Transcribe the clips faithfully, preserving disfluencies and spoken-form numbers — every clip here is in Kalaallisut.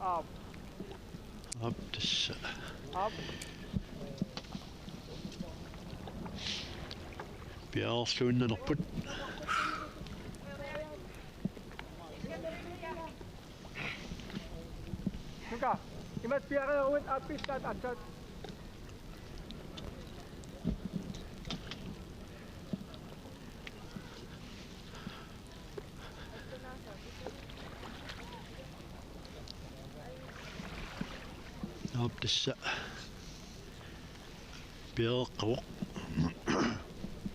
Aap. Aap, tassa. Aap. Piareerluinnalerput. Nuka, imatut piareeruit aappissat aatsaat. Aap, tassa. Piareeqqavoq.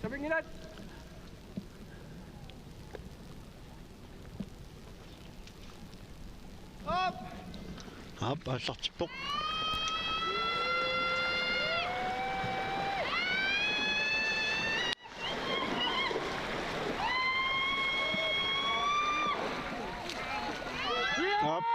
Sapinngilat. Aap. Aap, aallartippoq. Aap.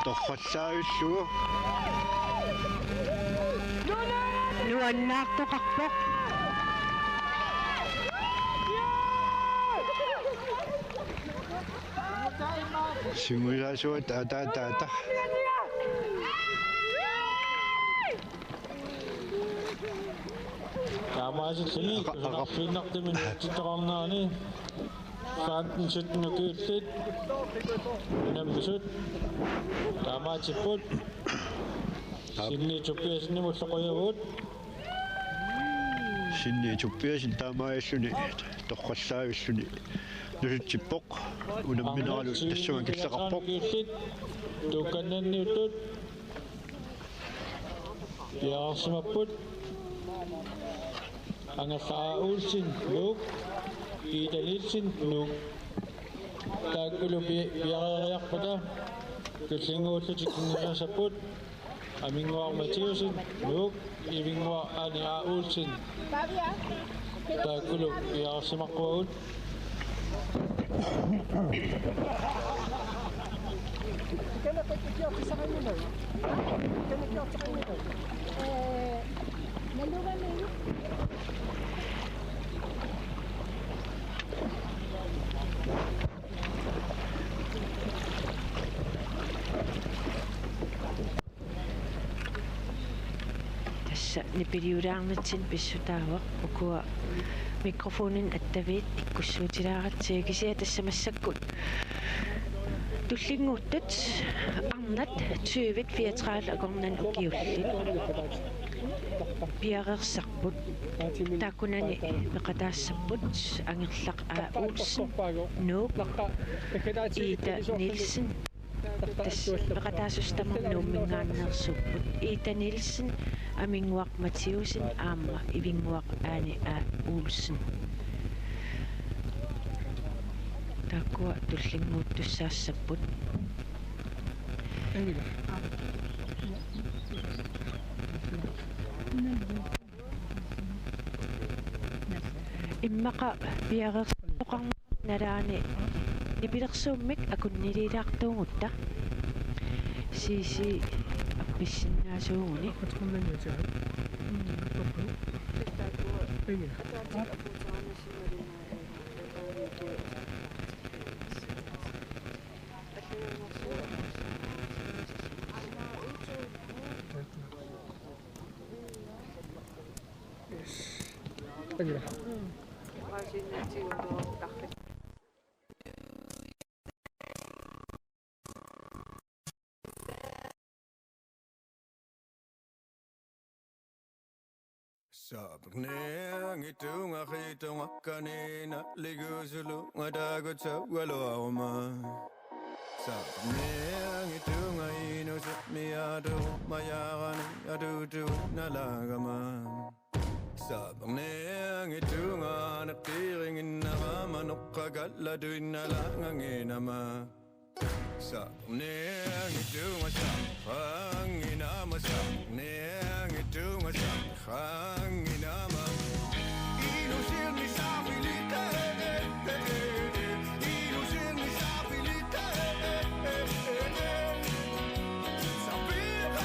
Torfallaavillugu. Nuannaartoqarpoq. Sungiusaasuat ataataata. Taamaasilluni Aqa-, aqa-, kusanarsuinnartumik inuussutissaqarnerani femten sytten ukiullit unammisut taamaatipput. Aap. Sinni Tobiassenimullu qujavugut. Sinni Tobiassen taamaalilluni torfallaavillugu nusutsippoq. Unammineralu tassunga killeqarpoq. Tuukkannanniuttut piareersimapput. Angerlaq A. Olsen, Nuuk. Ida Nielsen, Nuuk. Taakkulu pi-, piareeriarpata tullinnguullutik kingusinneqassapput. Aminnguaq Mathiussen, Nuuk, Ivinnguaq Aani A. Olsen. Taakkulu piareersimaqqaarput. Tassa nipiliulaarnitsinni pissutaavoq, ukua mikrofonimik attaviit ikkussuutilaaratsigu, kisianni tassa massakkut tullinnguuttut arnat tyvit fireogtredive akornanni ukiullit piareersarput. Taakkunani peqataassapput Angerlaq A. Olsen, Nuuk, Ida Nielsen, tassa peqataasussat tamarmik Nuumminngaanneersuupput. Ida Nielsen, Aminnguaq Mathiussen aamma Ivinnguaq Aani A. Olsen. Taakkua tullinnguuttussaassapput. Immaqa piareersoqarneq nalaani nipilersuummik akunniliilaartuugutta. Sisi appissinnaasuuguni. Sapernianngitsunga qitungakkaniina ligusulunga takutsaugaluaruma. Sapernianngitsunga inuusermiaaturumajaarani atuutuinnalaagama. Sapernianngitsunga aneqqiiringinnarama noqqakallatuinnalaanganginama. Sapernianngitsunga sapeqqaannginama, sapernianngitsunga sapeqqaannginama. Inuusermi saafilitta, inuusermi saafilitta, saafilitta.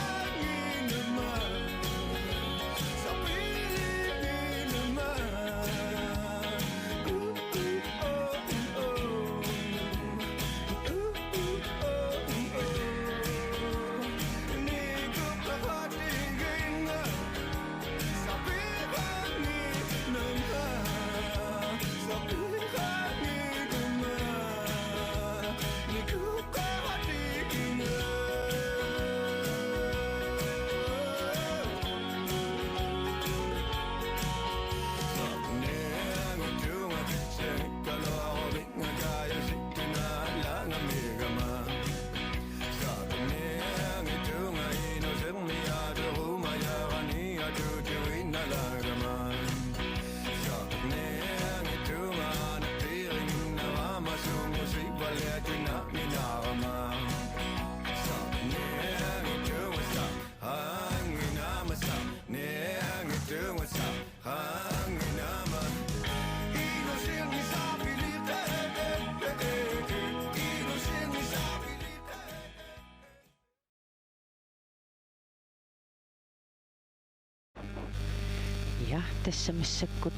Tassa massakkut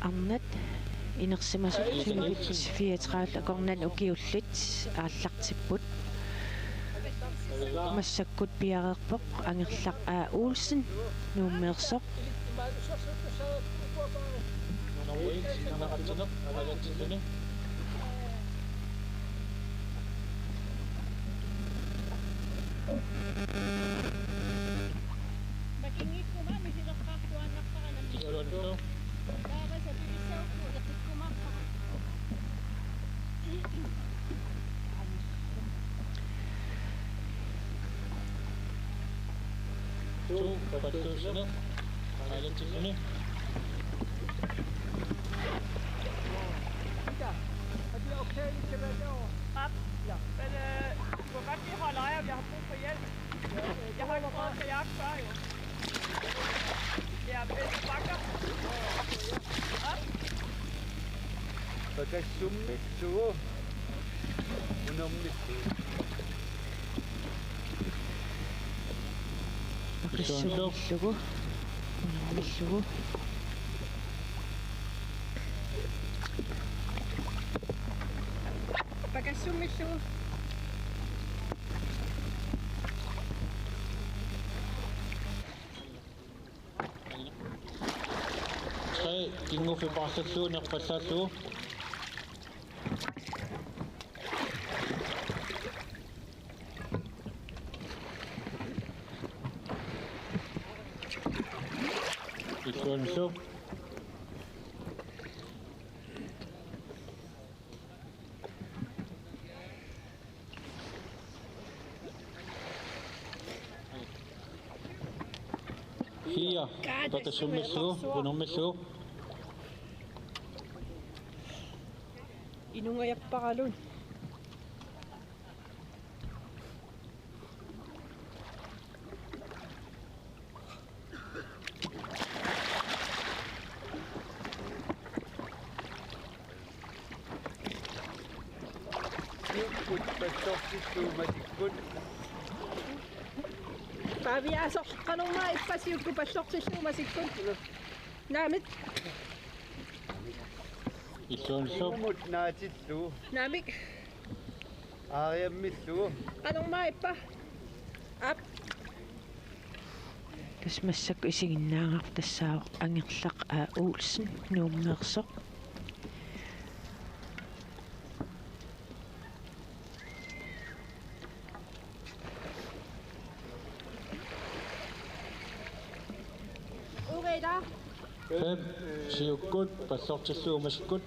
arnat inersimasut fireogtredive akornanni ukiullit aallartipput. Massakkut piareerpoq Angerlaq A. Olsen, Nuummeersoq. Pap, vil, øh, du må godt lige holde øje, om jeg har brug for hjælp. Jeg har ikke prøvet kajak før, jo. Ja, men det er banker. Op. Pakassummillugu. Unormillugu. Pakassummillugu. Unormillugu. Pakassummillugu. Tre, kinguffik paarlallugu, nerpallaallugu. Illuanillu. Fire. Pakassummillugu, unormillugu. Inungajapparaluunniit. Siukkut pallortillugu masikkut. Pavia, soorlu qanormaa ippa siukkut pallortillugu masikkut? Naamik. Illuanillu. Siumut naatillugu. Naamik. Aariammillugu. Qanormaa ippa? Aap. Tassa massakkut isiginnaartartussaavoq Angerlaq A. Olsen, Nuummeersoq. Ureida. Fem, siukkut pallortillugu masikkut.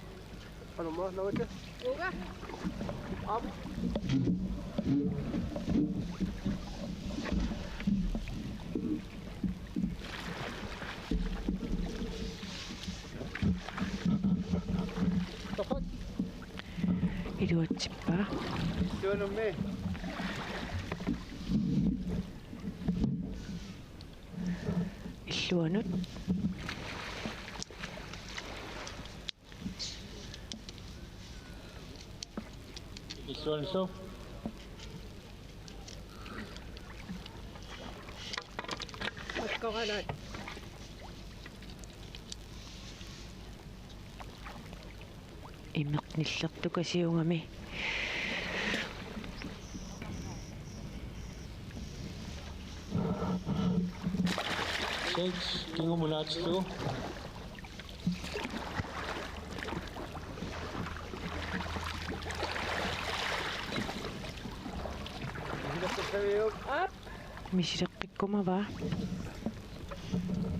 Qanormaa, naamik? Uga. Aap. Torrak. Iluatsippaa. Illuanummi. Illuanut. Illuanillu. Makkoralaat. Imeq nillertukasiugami. Seks, kingumut naatillugu. Aap. Misileqqikkumavaa.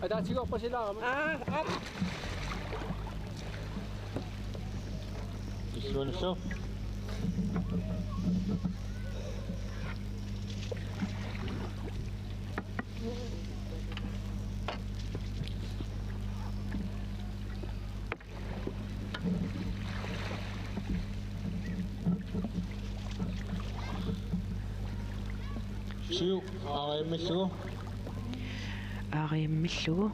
Ataatsigoorpasilaarama. Aa, aap. Illuanillu. Syv, aariammillugu. Aariammillugu.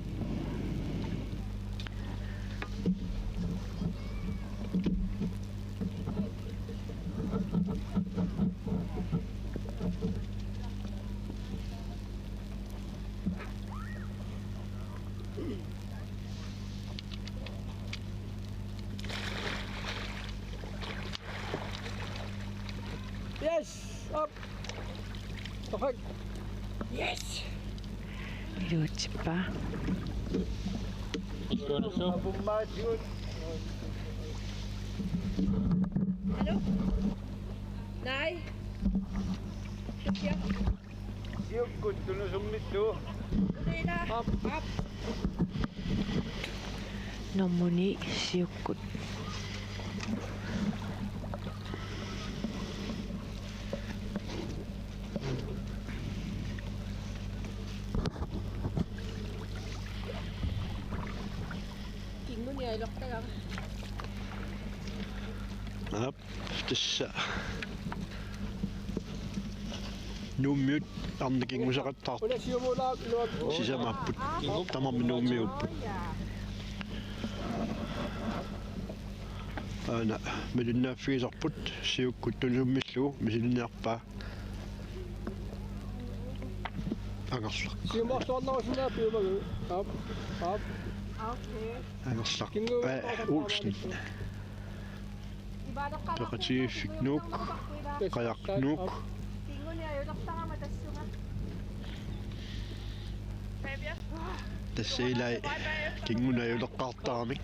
Yes! Iluatsippaa. Iluanussu. Hallo? Nej. Siukkut tunusummillugu. Op, op. Nummer ni, siukkut. Kinguniarluartagara. Aap, tassa. Nuummiut arnat kingusaqattaartut. Sisamaapput. Tamarmik Nuummiupput. Aana, malinnaaffigisarput, siukkut tunusummillugu, misilinniarpaa. Angerlaq. Siumoorsuarnerusinnaappiumagu. Aap. Aap. Angerlaq. Kinguup Aa, Olsen. Peqatigiiffik Nuuk. Qajaq Nuuk. Tassa ilai kinguniarluartaramik.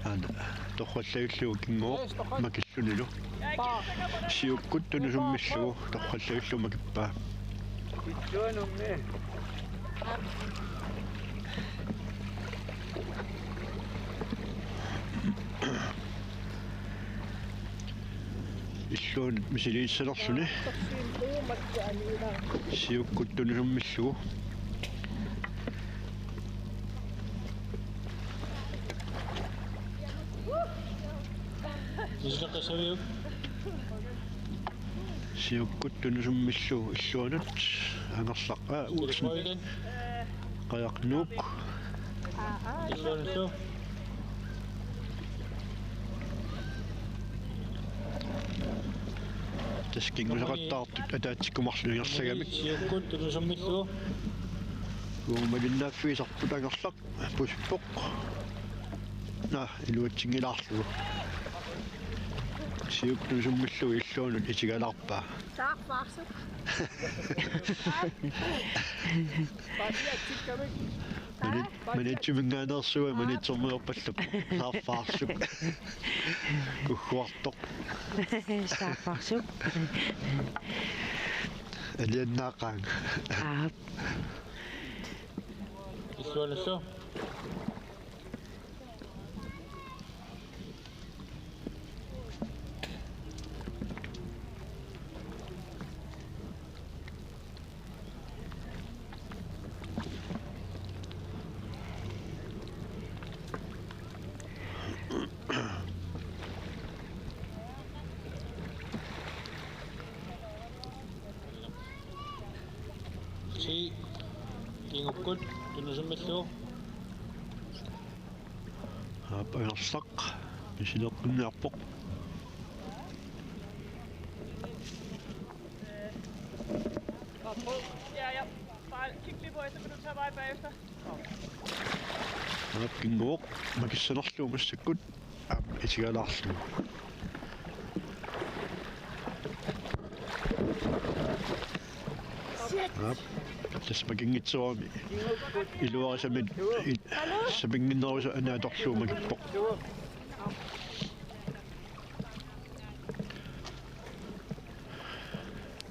Aana, torrallagillugu kinguoq makillunilu. Siukkut tunusummillugu torrallagillugu makippaa. Illuanut misiliissanerluni. Siukkut tunusummillugu. Siukkut tunusummillugu illuanut. Angerlaq, aa, Olsen. Qajaq Nuuk. Illuanullu. Tassa kingusaqattaartut ataatsikkumarlunniarsagamik. Siukkut tunusummillugu. Uuma malinnaaffigisarput Angerlaq. Pusippoq. Naa, iluatsinngilaarlugu. Siukkut tunusummillugu illuanut itigalaarpaa. Saarfaarsuk. Mani-, Maniitsuminngaanneersuuvoq, Maniitsormiorpallup. Saarfaarsuk. Ugguartoq. Saarfaarsuk. Aliannaaqaanga. Aap. Illuanullu. Ti, kingukkut tunusummillugu. Aap, Angerlaq misileqqinniarpoq. Ja, ja. Bare kig lige på, så kan du tage vej bagefter. Aap, kinguoq makissanerlugu massakkut. Aap, itigalaarlugu. Aap, tassa makinngitsoorami. Iluarisamik i-, sapinnginnerusoq anatorlugu makippoq.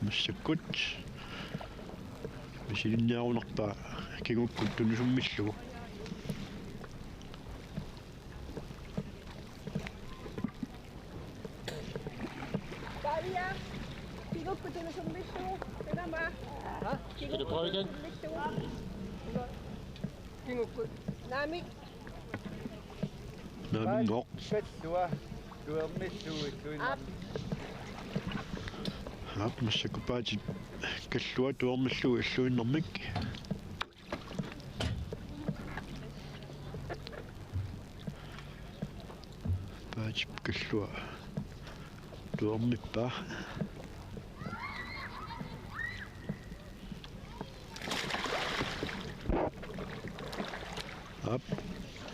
Massakkut misilinniarunarpaa kingukkut tunusummillugu. Talia, kingukkut tunusummillugu, tenama. Skal du prøve igen? Kingukkut. Naamik. Naamik. Kallua tuermillugu illuinnarmik. Aap, massakkut Paatip kallua tuermillugu illuinnarmik. Paatip kallua tuermippaa. Aap,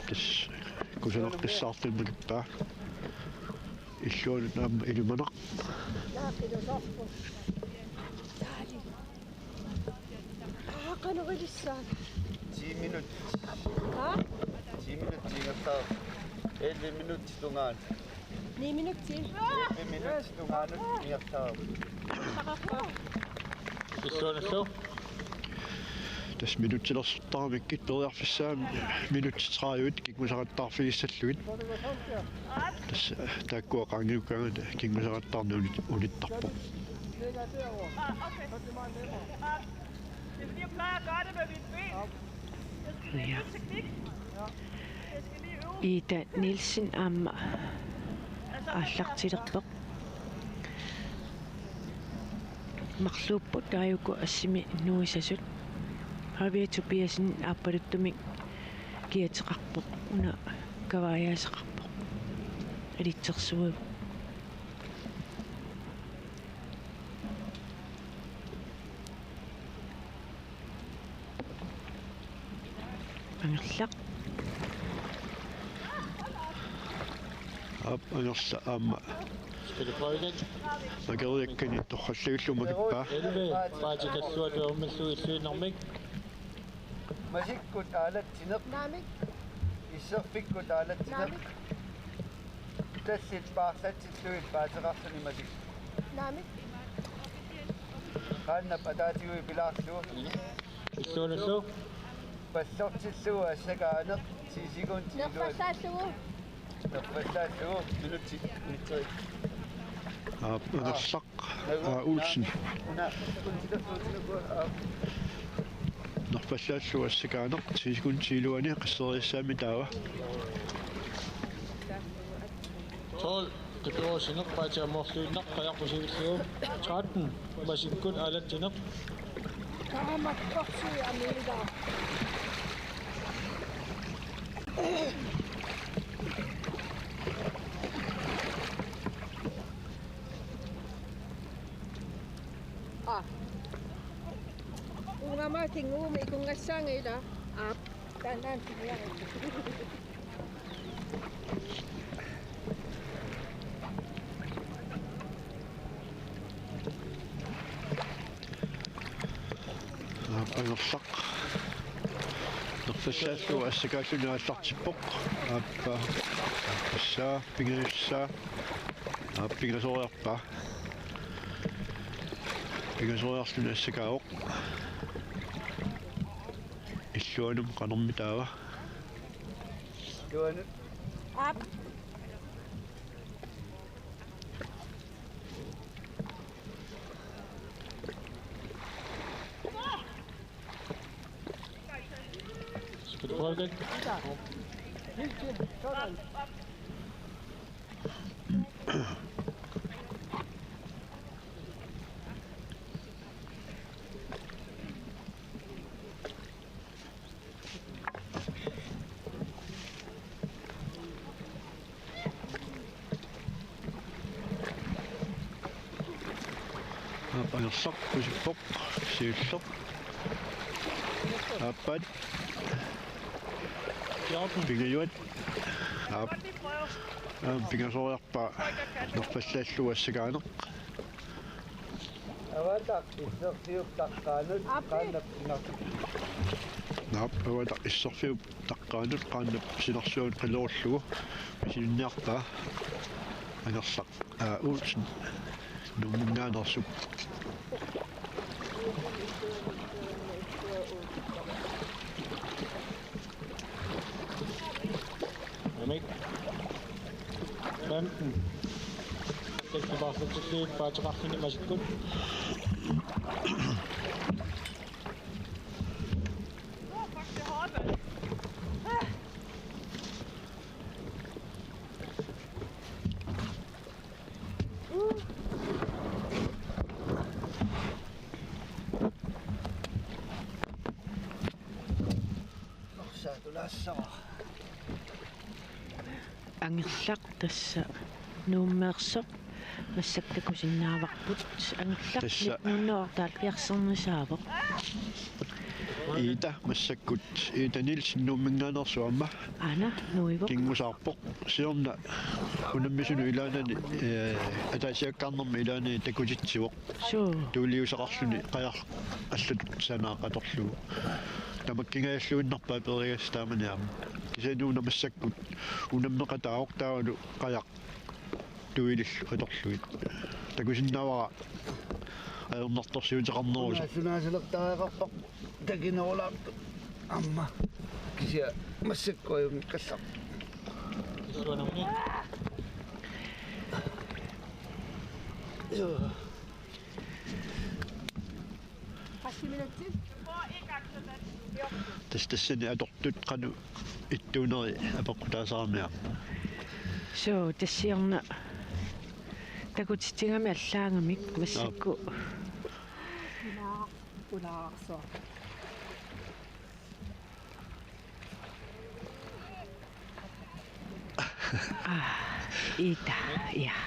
tassa Kusanarpassuarnik makippaa. Illuanut aamma ilimanaq. Aa, qanoq ilissaaq? Ti minut. Haa? Ti minut ingerlareerpoq. Elleve minut tungaanut. Ni minut til. Elleve minut tungaanut ingerlareerpoq. Illuanullu. Tassa minuttilersortaramikkit, periarfissaani minutsit tredive kingusaqattaarfigissallugit. Tassa taakkua qaangiukkaangat kingusaqattaarneq unit-, unittarpoq. Ja. Ida Nielsen aamma aallartilerpoq. Marluupput taajuku assimi nuisasut. Javier Tobiassen aappaluttumik kiateqarpoq, una kavaajaasaqarpoq. Ilitsersuivoq. Angerlaq. Aap, Angerlaq aamma. Spillet højt. Makeriakkani torrallagillu makippaa. Elleve, Paati Kalluat dømmillu illuinnarmik. Masikkut aalatsineq. Naamik. Isserfikkut aalatsineq. Naamik. Tallit paarlatsillugit paaseqarluni masikkut. Naamik. Qaannap ataatiguit pilaarlugu. Illuanullu. Pallortillugu assakaaneq ti sekundit iluat. Nerpallaallugu. Nerpallaallugu. Minutsit. Minutsit. Aap, Angerlaq. Aa, Olsen. Nerpallaallugu assakaaneq ti sekundit iluani qasseriassaammi taava. Tolv, Peter Olsen, Paati aamma orluinnaq, qajarpusivillugu. Tretten, masikkut aalatsineq. Taamaakkorsuit amiilaa. Aa. Uunga aamma kinguumi ikungassaanga ilaa. Aap. Taanna kinguami. Aap, Angerlaq. Nerpallaallugu assakaalluni aallartippoq. Aap, tassa pingajussaq. Aap, pingasoriarpaa. Pingasoriarluni assakaavoq. Illuanut qanormi taava? Illuanut. Aap. Spillet højt. Aap, Angerlaq, pusippoq, siulleq. Aappaat. Fjorten. Pingajuat. Aap. Aap, pingasoriarpaa. Nerpallaallugu assakaaneq. Avataq isserfiup taqqaanut. Aappi. Qaannap sinarsuaq. Naap, avataq isserfiup taqqaanut qaannap sinarsuanut qilerullugu. Misilinniarpaa. Angerlaq. Aa, Olsen. Nuumminngaanneersoq. Naamik. Femten. Teknisk afslutningsløb, bare til resten af masikkut. Angerlaq tassa Nuummeersoq, Massakkut takusinnaavarput, Angerlaq. Tassa. Nitten hundrede og halvfjerds-ernisaavoq. Ida massakkut, Ida Nielsen Nuumminngaanneersoq aamma. Aana, nuivoq. Kingusaarpoq. Siorna unammisunut ilaanani, eh, ataasiakkaarnermut ilaanani takutitsivoq. Suu. Tuuliusaqarluni qajaraq allatut sanaaq atorlugu. Tamakkingajalluinnarpaa peerigassaq taamani aamma. Kisianni una massakkut unammeqataavoq taavalu qajaq tuilillu atorlugit. Takusinnaavara ajornartorsiuteqarnerusoq. Sunaasilertariaqarparput takinerulaartut. Aamma. Kisianni massakkut ajunngikkallarpoq. Joo. Tassa tassani atortut qanoq ittuuneri apeqqutaasaramiuk. Suu, tassiorna takutitsigami allaagamik massakkut. Aap. Ulaarsuaq. Ah, Ida, ja.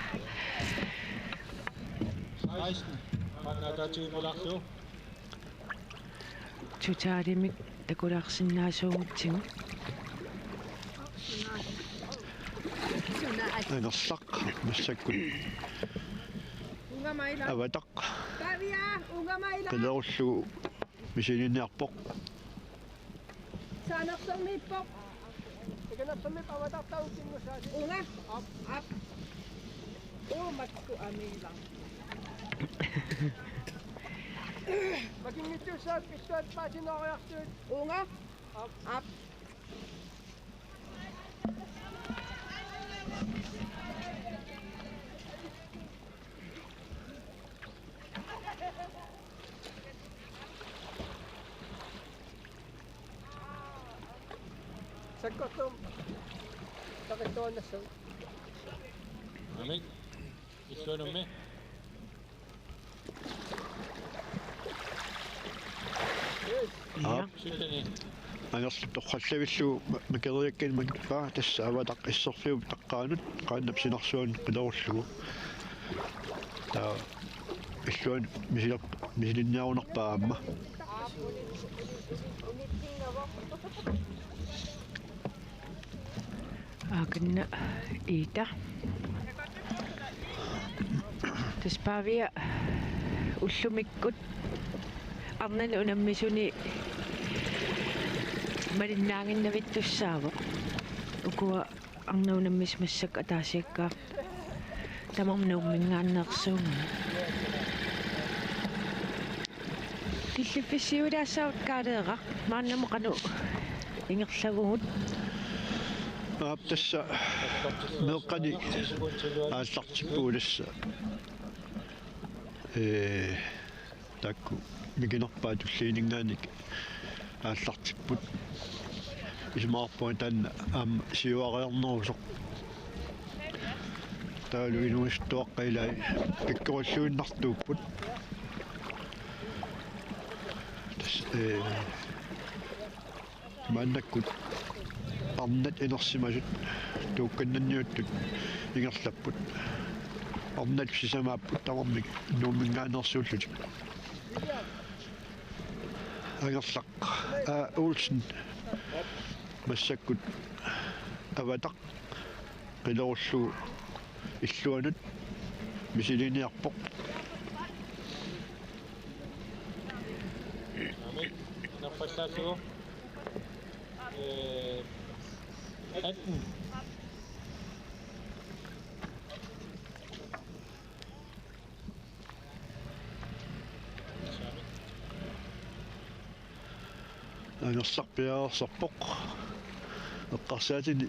seksten. Maanna ataatsimoorlugu. Totalimik takulaarsinnaasuugutsigu. Angerlaq massakkut. Avataq. Qilerullugu misiliiniarpoq. Saanersormiippoq. Saanersormiippoq, avatartaavoq kingusaat. Uunga. Aap. Aap. Uu, makku amiilang. Makinngitsuussaat pilluat paasinooriartuit. Uunga. Aap. Aap. Sakkortuumik taqittuarnassaaq. Aamma. Illuanummi. Ja. Aap. Syttende. Angerlaq torrallavillugu ma-, makeriakkani makippaa, tassa avataq isserfiup taqqaanut qaannap sinarsuanut qilerullugu. Taava illuanut misiler-, misilinniarunarpaa aamma. Aakanna Ida. Tassa Pavia ullumikkut arnani unammisuni malinnaaginnavittussaavoq. Ukua arnat unammisut massakkut ataasiakkaat tamarmik Nuumminngaanneersuugamik. Killiffissiuilaassavut Kaaleeraq, maannamut qanoq ingerlavugut? Aap, tassa meeqqanik aallartippugut tassa. Ee, taakku mikinerpaat tullianinngaanniit aallartipput. Isumaqarpunga taanna aamma siuariarnerusoq. Taavalu inuusuttuaqqat ilaat pikkorilluinnartuupput. Tassa, ee, maannakkut arnat inersimasut tuukkannanniuttut ingerlapput. Arnat sisamaapput tamarmik Nuumminngaanneersuullutik. Angerlaq A. Olsen massakkut avataq qilerullugu illuanut misiliiniarpoq. Aamma. Nappallaassugu. Ee, atten. Angerlaq piareersarpoq. Eqqarsaatini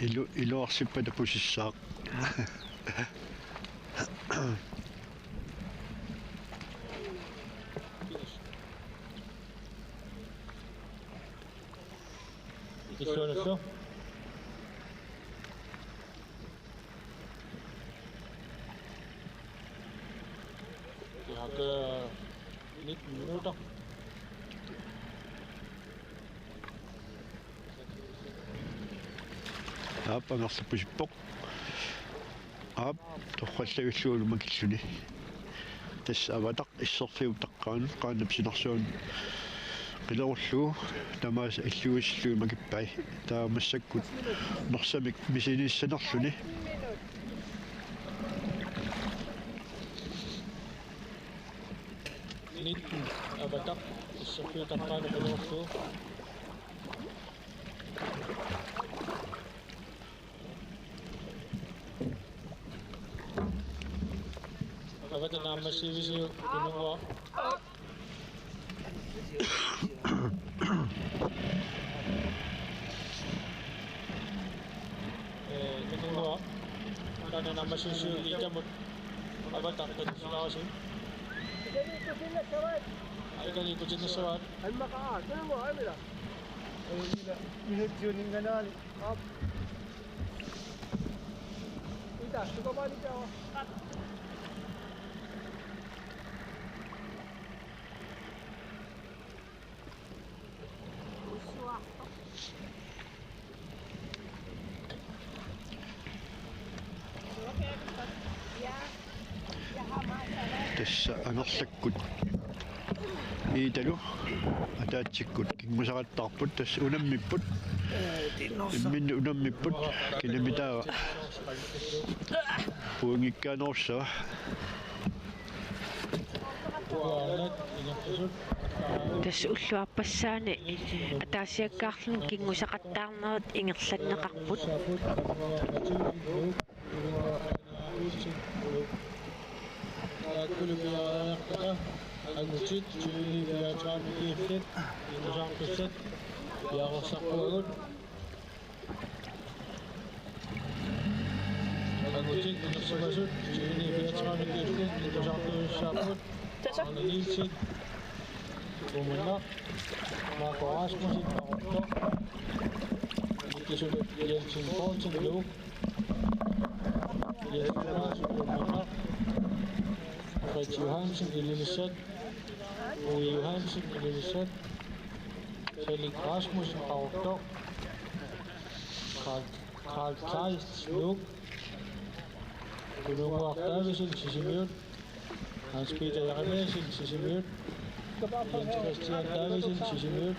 ilu-, iluarsippata pusissaaq. Illuanullu. Vi har kørt nitten minutter. Aap, angerlaq pusippoq. Aap, torrallavillugu makilluni. Tassa avataq isserfiup taqqaanut qaannap sinarsuanut qilerullugu tamaasa illuisillugit makippai. Taava massakkut Norsamik misiliissanerluni. Nitten avataq isserfiup taqqaanut qilerullugu. Avata naammassiivisiuk Kununnguaq? Ee, Kununnguaq. Taanna naammassiivisiuk Iitamut? Avata takusilaarisi. Aikali kutinnassavaat. Almaqaaq, Kununnguaq, amila. Ee, ila, ila, ila, ila, ila. Op. Ita, suka balik ka. Tassa Angerlakkut Iitalu ataatsikkut kinngusaqattaarput, tassa unammipput. Imminni unammipput, kinamitaava. Puingikkaanoossa. Tassa ulluarpassaani ataasiakkaarluni kinngusaqattaarnerit ingerlanneqarput. Angutit, tyve niogtredive, kiifit, inusarpissat, piareersarpugut. Angutit, inersimasut, tyve niogtredive, kiifit, inusarpissaapput. Arne Nielsen, Uummannaq, Marco Rasmussen, Qaqortoq, Nikisuluk Jensen Poulsen, Nuuk, Jens Thomas, Uummannaq, Fritz Johansen, Ilulissat, Ove Johansen, Ilulissat, Felix Rasmussen, Qaqortoq, Karl, Karl Kleist, Nuuk, Kununnguaq Davidsen, Sisimiut, Hans Peter Jeremiassen, Sisimiut, Jens Christian Davidsen, Sisimiut,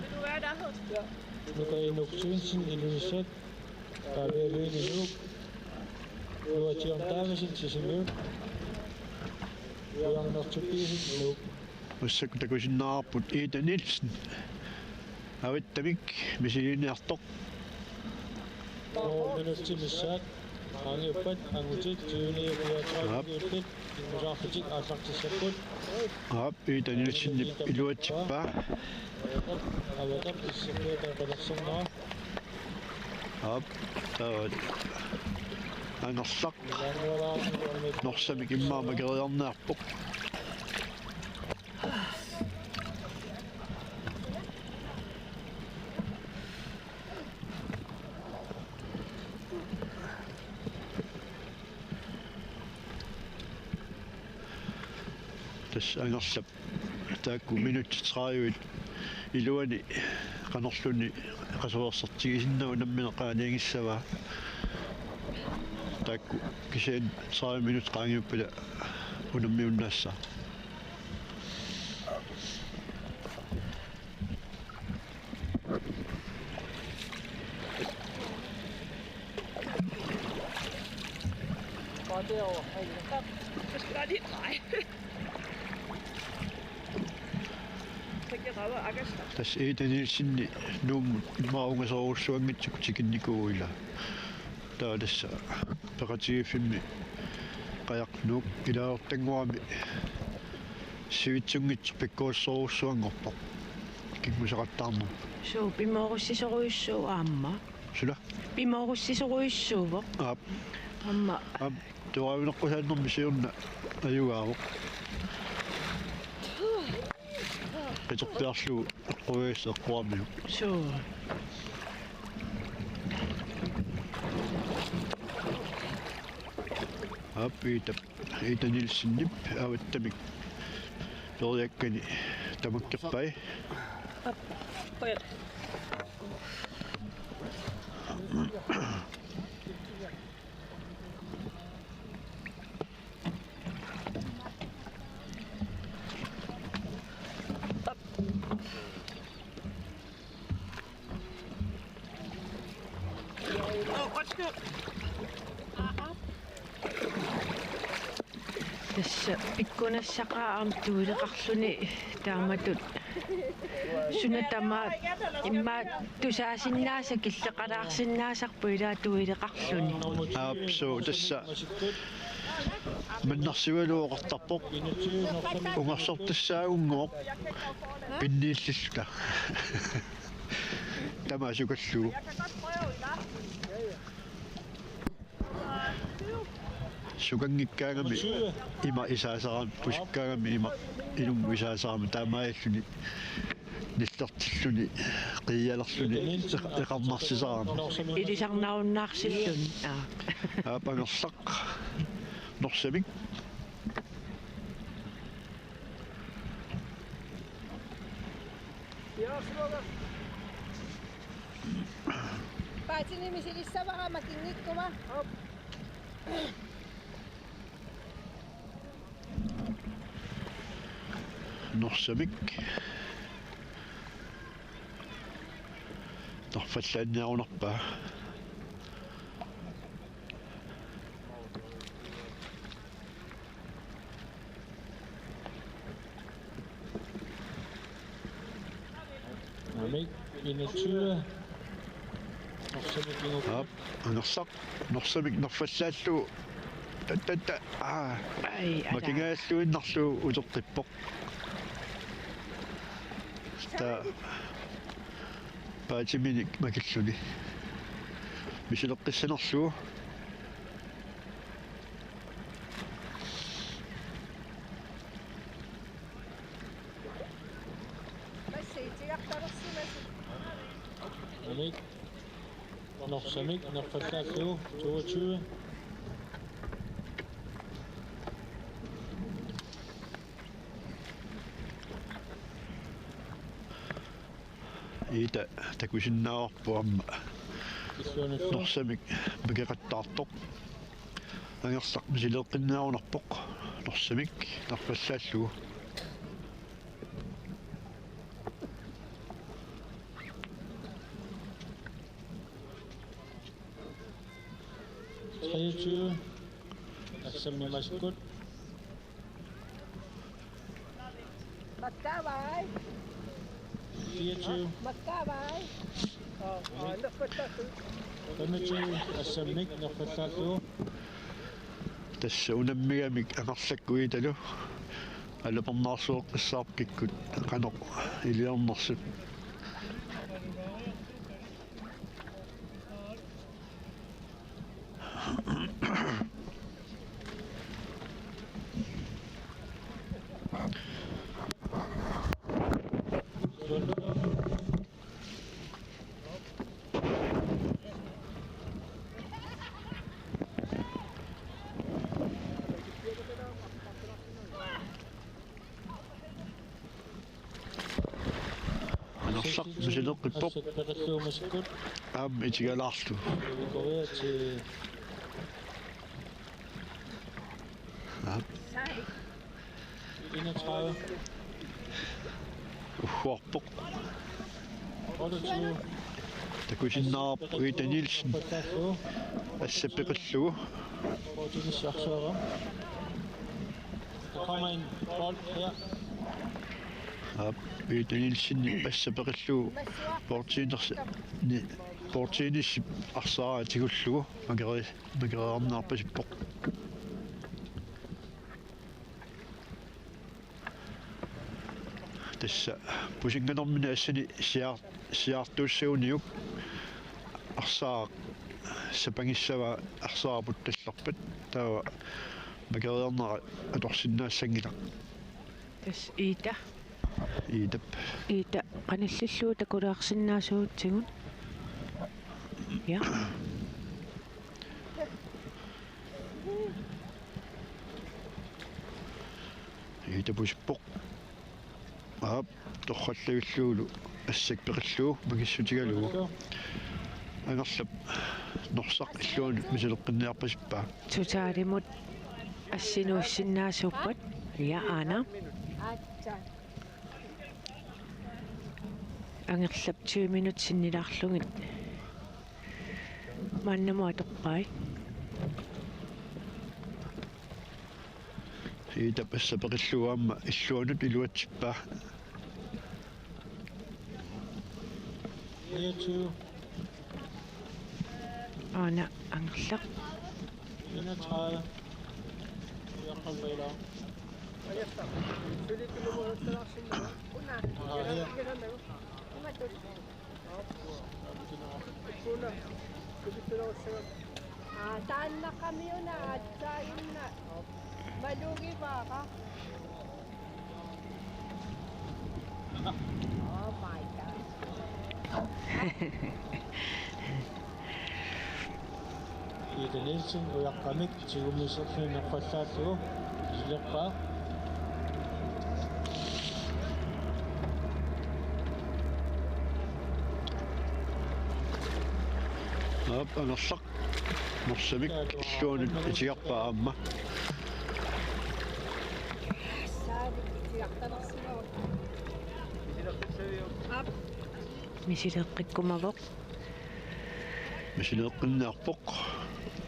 Nuka Enok Svendsen, Ilulissat, Pavia Lynge, Nuuk, Joachim Davidsen, Sisimiut, Jørgen Tobiassen, Nuuk. Massakkut takusinnaavarput Ida Nielsen avattamik misiliiniartoq. Minutsit missaat qaangiuppat angutit tyve niogtredive, aap, kiifit kinngusarfitik aallartissapput. Aap, Ida Nielsenip iluatsippaa. Avataq isserfiup taqqalersornera. Aap, taava Angerlaq Norsamik immaqa makeriarniarpoq. Tassa Angerlap taakku minutsit tredive iluani qanorluunniit qasuersertigisinnagu unammineq qaangiissavaa. Taakku kisianni tredive minutsit qaangiuppata unammiunnaassaaq. Tassa Ida Nielsenip Nuummut immaqa ungasorujussuanngitsoq tikinnikuuvoq ilaa. Taava tassa peqatigiiffimmi Qajaq Nuuk ilaasortannguami sivitsunngitsoq pikkorissorujussuanngorpoq. Kinngusaqattaarnerput. Suu, pimoorussisorujussuuvoq aamma. Suna? Pimoorussisorujussuuvoq. Aap. Aamma. Aap, tuavineqqusaannermi siorna ajugaavoq. Qiterpiarlugu eqquaas eqquamiuk. Suu. Aap, Ida, Ida Nielsenip avattamik periakkani tamakkerpai. Aap, qujan. Tassa pikkunassaqaaq aamma tuileqarluni taamatut. Suna tamaat immaqa tusaasinnaasaq killeqalaarsinnaasarpoq ilaa tuileqarluni. Aap, suu, tassa mannersugalugu oqartarpoq. Ungersortassaagunngooq pinniillilluta. Tamaat sukallugu. Sukanngikkaangami ima isaasarami, pusikkaangami ima ilummut isaasarami, taamaalilluni nillertilluni, qiialerluni, eq-, eqarnarsisarami. Ilisarnarunnaarsilluni. Aa. Aap, Angerlaq. Norsamik. Paatini misilissavara makinngikkuma. Norsamik. Nerfallaanniarunarpaa. Nummer enogtyve. Aap, Angerlaq. Norsamik nerfallaallugu. Tattatta. Aa. Ai, ala. Makingaalluinnarlugu uteqqippoq. Taava paatiminik makilluni. Misileqqissanerlugu. Anik. Norsamik nerfallaallugu toogtyve. Ida takusinnaavarput aamma. Norsamik makeqattaartoq. Angerlaq misileeqqinniarunarpoq. Norsamik nerfallaallugu. Treogtyve. Assammik massakkut. Makkaavai. Fireogtyve. Makkaavai. Femogtyve. Assammik nerfallaallugu. Tassa unammigamik Angerlakkut Idalu. Alupernaarsueqqissaarpoq kikkut qanoq iliornersut. Angerlaq misileqqippoq. Aamma itigalaarlugu. Aap. Ugguarpoq. Takusinnaavarput Ida Nielsen. Assap peqillugu. Der kommer en bold her. Aap, Ida Nielsen assap peqillugu. Poortiinersi-, ni-, poortiinissip arsaaraq tigullugu. Makeri-, makereerniarpasippoq. Tassa pusinganermini assani siaar-, siaartuussaguniuk arsaaq sapangissavaa arsaarput tallerpat taava makereernera atorsinnaassanngilaq. Tassa Ida. Idap. Ida qanillillugu takulaarsinnaasuutsigut. Ja. Ida pusippoq. Aap, torrallagillugu assak peqillugu makissutigalugu. Angerlap Norsaq illuanut misileqqinniarpasippaa. Totalimut assinuussinnaasuuppat. Ja, aana. Angerlap tyve minut sinnilaarlugit. Maannamut atorpai. Iita passapeqillugu aamma illuanut iluatsippaa. Niogtyve. Aana Angerlaq. Enogtredive. Jakob Peter. Una. Una. Aa, taannaqamiuna aatsaannguaq malugivara. Oh my God. Iita Nielsen ujaqqamik tigumisserluni nerfallaallugu misilerpaa. Aap, Angerlaq. Norsamik illuanut itigarpaa aamma. Misileqqikkumavoq. Misileqqinniarpoq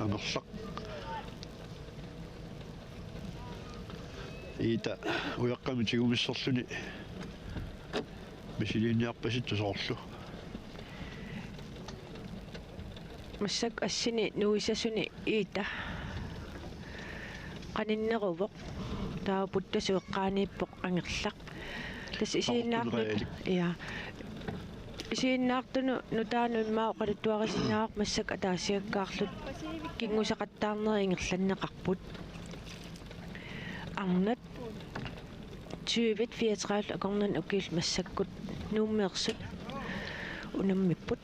Angerlaq. Iita ujaqqamik tigumisserluni misiliiniarpasittoq soorlu. Massakkut assini nuisasuni Iita qaninneruvoq. Taava puttasoq eqqaaniippoq Angerlaq. Tassa isiginnaartut-, Aquttuneqajalik. Ja. Isiginnaartunut nutaanut immaqa oqaluttuarisinnaavara, massakkut ataasiakkaarluta kinguseqattaarnerit ingerlanneqarput. Arnat tyve fireogtredive akornanni ukiut massakkut Nuummeersut unammipput.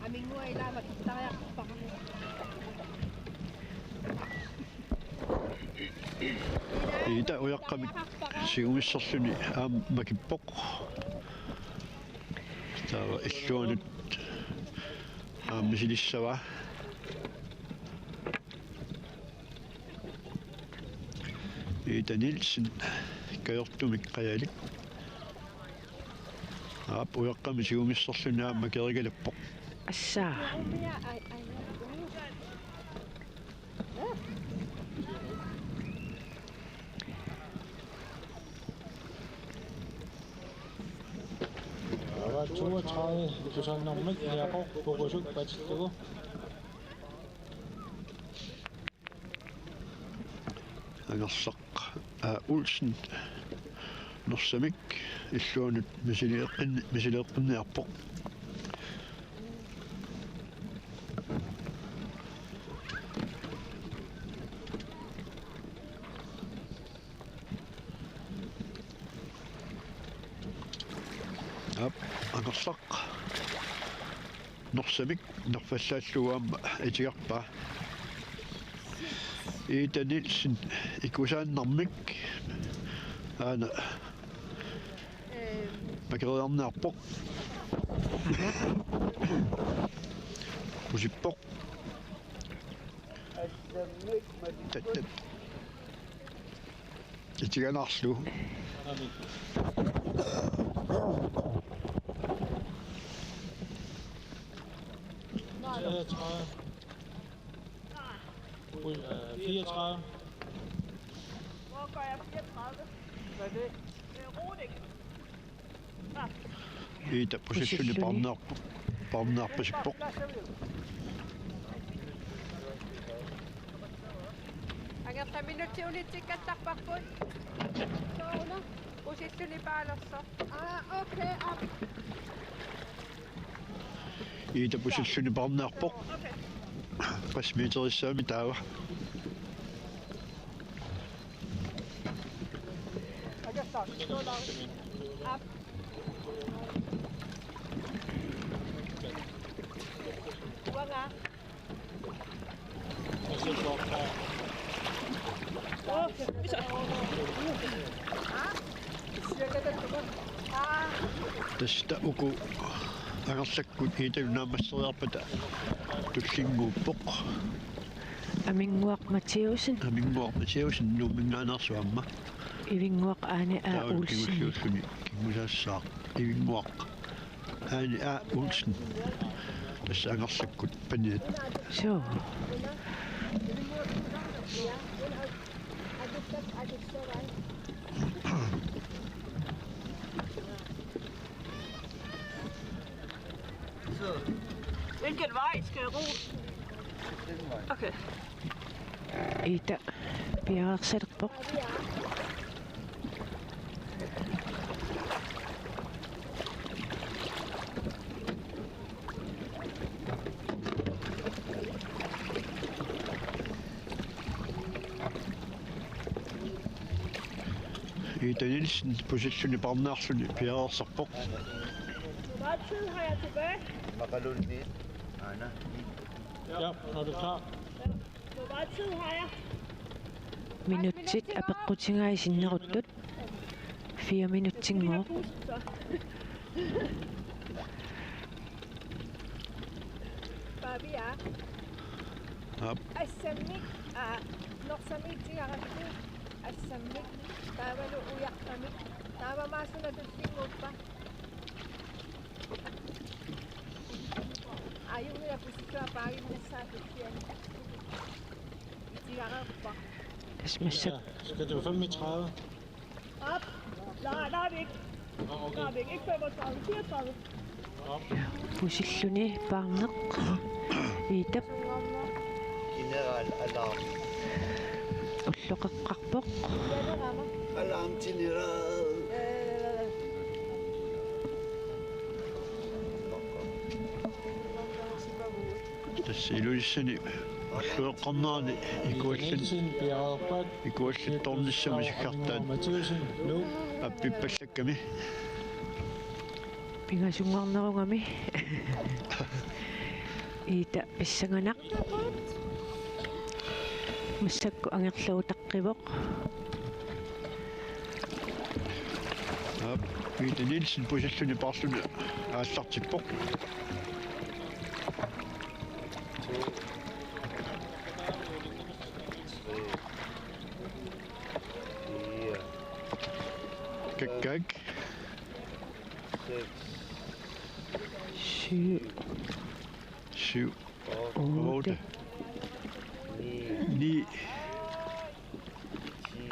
Aminngua ilaa makittariaqarpara. Iita ujaqqamik tigumisserluni aamma makippoq. Taava illuanut aamma misilissavaa. Iita Nielsen kajortumik qajalik. Aap, ujaqqamik tigumisserluni aamma kerigalappoq. Assaa. Aap, toogtredive ikusaannermik Jakob Pokusuk patillugu. Angerlaq A. Olsen Norsamik illuanut misileqqin-, misileqqinniarpoq. Aap, Angerlaq Norsamik nerfallaallugu aamma itigarpaa. Iita Nielsen ikusaannermik aana makeriarniarpoq. Pusippoq. Tattat. Itiganarlu. Treogtredive. Fireogtredive. Hvor gør jeg fireogtredive? Hvad er det? Øh, Ruding. Iita pusilluni paarniar-, paarniarpasippoq. Angerlaq, minutsit unitsikkallarparput. Sooruna? Pusilluni paalersoq. Aa, okay, aap. Iita pusilluni paarniarpoq. Qassit meterissami taava. Angerlaq. Aap. Uanga. Tassa uku Angerlakkut Iitanut naammasseriarpata Tullinnguuppoq. Aminnguaq Matthæussen. Aminnguaq Matthæussen Nuumminngaanneersoq aamma. Ivinnguaq Ane A. Taava Olsen. Kingulliulluni kingusaassaaq Ivinnguaq Ane A. Olsen. Tassa Angerlakkut paniat. Suu. Hvilken vej skal jeg ro? Okay. Ida piareersalerpoq. Ida Nielsen pusilluni parnaarluni piareersarpoq. Hvor meget tid har jeg tilbage? Maqaluunniit. Aana. Ja, når du er klar. Hvor meget tid har jeg? Minutsit apeqqutigai sinneruttut. Fire minutsinngooq. Pavia. Aap. Assammik, aa, norsamiitigarakku, assammik, taavalu ujaqqamik, taava maasuna tullinnguuppa. Ajunngilaq pusillua paaginnassaat tulliani. Itigareerpa. Tassa massakkut. Ja, skal du femogtredive? Op. Nej, der er vi ikke. Der er vi ikke. Ikke femogtredive, fireogtredive. Pusilluni paarneq. Idap. General alarm. Ulloqeqqarpoq. Alarm general. Tassa Ilulissani ulloqeqqarnerani ikuallat-, ikuallattoornissamut isiggartaat appippallakkami. Pingasunngornerugami. Ida pissanganaq. Massakkut angerluutaqqivoq. Aap, Peter Nielsen pusilluni paarluni aallartippoq. Tre. Fire. Kak, kak. Seks. Syv. Syv. Otte. Otte. Ni. Ni. Ti.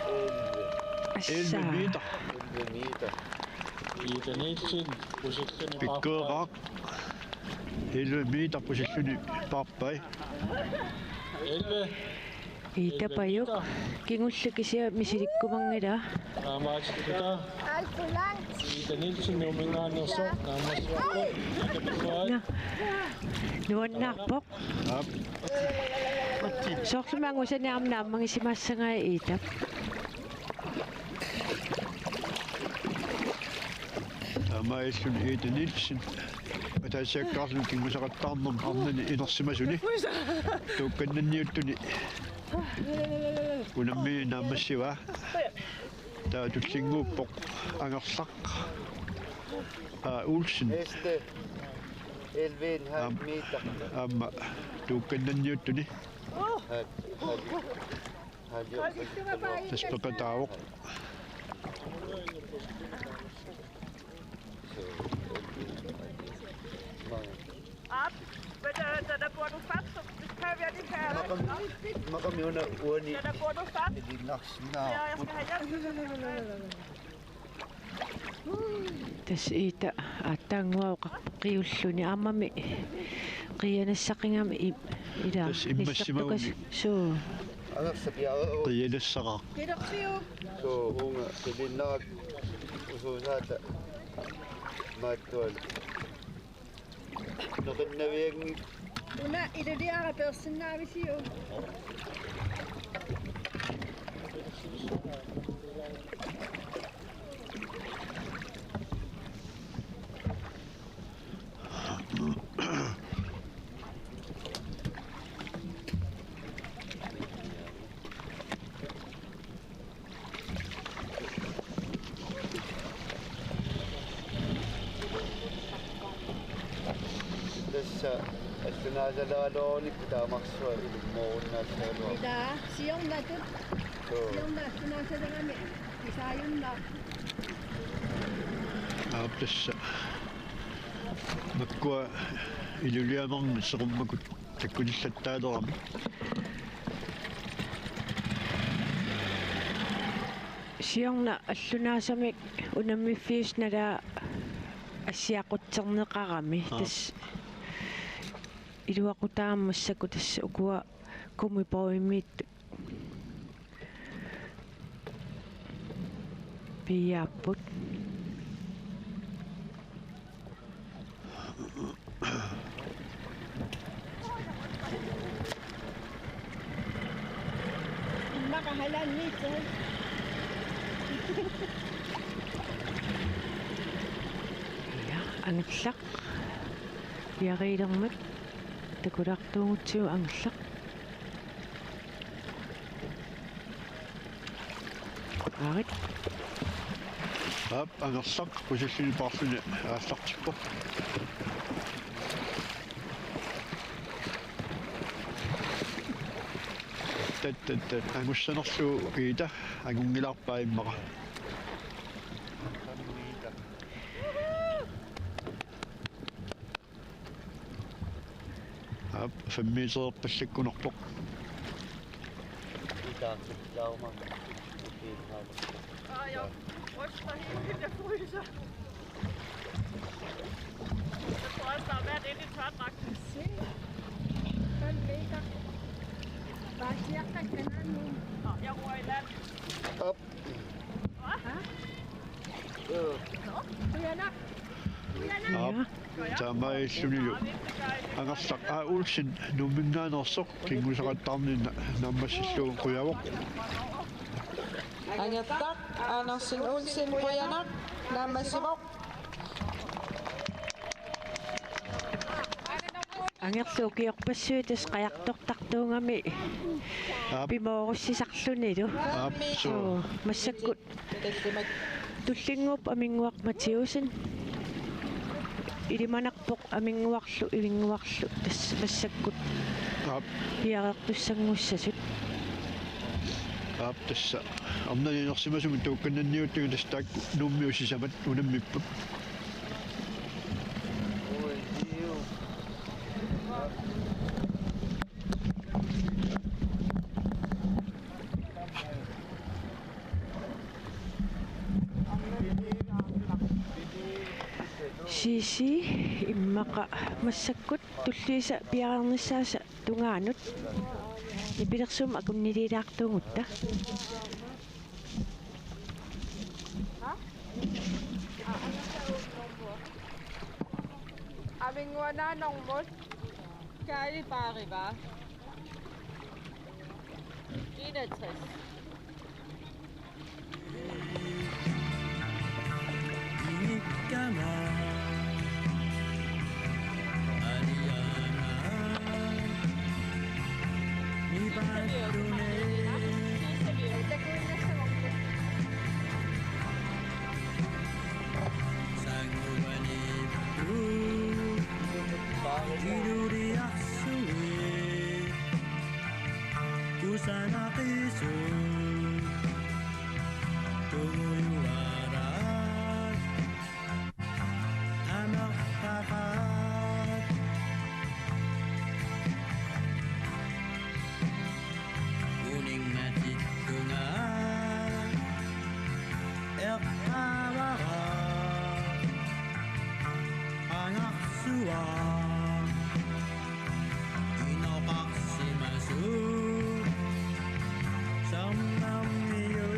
Elleve. Assa. Elleve meter. Elleve meter. Ida Nielsen, pusilluni pikkoreqaaq. Elleve meter pusilluni paarpai. Elleve. Ida pajuk. Kingulleq kisiat misilikkumanngilaq. Naammassissutaa. Alt for langt. Ida Nielsen, Nuumminngaanneersoq, naammassivarput. Naa. Nuannaarpoq. Aap. Soorlumi angusani aamma naammagisimassagai Ida. Taamaalilluni Ida Nielsen. Ataasiakkaarluni kingusaqattaarnermi arnani inersimasuni. Tuukkannanniuttuni. Unammi naammassivaa. Taava tullinnguuppoq Angerlaq. Aa, Olsen. Næste. Elleve en halv meter. Aamma tuukkannanniuttuni. Halv, halv. Halv, jo. Tassa peqataavoq. Op. Men, øh, den er bundet fast, så det kan være, det kan jeg. Maqami, maqami una uani. Den er bundet fast. Ilinnarsinnaa. Ja, jeg skal have hjælp. Tassa Ida aatsaannguaq oqarpoq qiulluni aammami qiianassaqigami i-, ila. Tassa immassimaguni. Nillertukas-, suu. Angersapiaraq. Qiianassaqaaq. Suu, uunga ilinnaraq usuusaata maattual. Noqinnavianngik. Una iluliara peersinnaavisiuk? Tassa Allunaasaleraluarunikkut taamarsuaq ilummoorunnaassaluaq. Ila, siornatut. Joo. Siorna allunaasalerami kisaajunnaaq. Aap, tassa. Makkua iluliamarnit seqummakut takkutillattaalerami. Siorna allunaasamik unammiffiup nalaa assiaqutserneqarami. Aap. Tassa iluaqutaammat massakkut tassa ukua gummibådimiittut piiaapput. Immaqa halvanden meter. Ja, Angerlaq. Piariilermat takulaartuugutsigu Angerlaq. Aarit. Aap, Angerlaq, qusulluni paarluni aallartippoq. Tat, tat, tat, angussanerlugu Iita angunngilaarpaa immaqa. Aap, fem meterpallakkunarpoq. Aa, jeg ryster helt vildt, jeg fryser. Jeg tror også, der er vand inde i tørdragten. Se. Fem meter. Bare cirka kender nu. Nå, jeg ror i land. Op. Hva? Nå, qujanaq. Qujanaq. Aap, taamaalillunilu. Angerlaq A. Olsen Nuumminngaanneersoq kinngusaqattaarninni naammassillugu qujavoq. Angerlaq Andersen Olsen, qujanaq, naammassivoq. Angerlaq ukiorpassuit tassa qajartortartuugami. Aap. Pimoorussisarlunilu. Aap, suu. Suu, massakkut. Tullinnguup Aminnguaq Mathiussen. Ilimanarpoq Aminnguarlu, Ivinnguarlu, tassa massakkut. Aap. Piareertussanngussasut. Aap, tassa. Arnani inersimasumik tuukkannanniuttugut tassa taakku Nuummiut sisamat unammipput. Sisi immaqa massakkut tulliisa piareernissaasa tungaanut. Nipilersuummik akunniliilaartuugutta. Aminnguanaannermut Kaali Paariva. Enogtres. Kusanaqisu tujuara amerlaqaat. Uninngatittunga eqqaavara qangarsuaq inoqarsimasoq sammarmiu.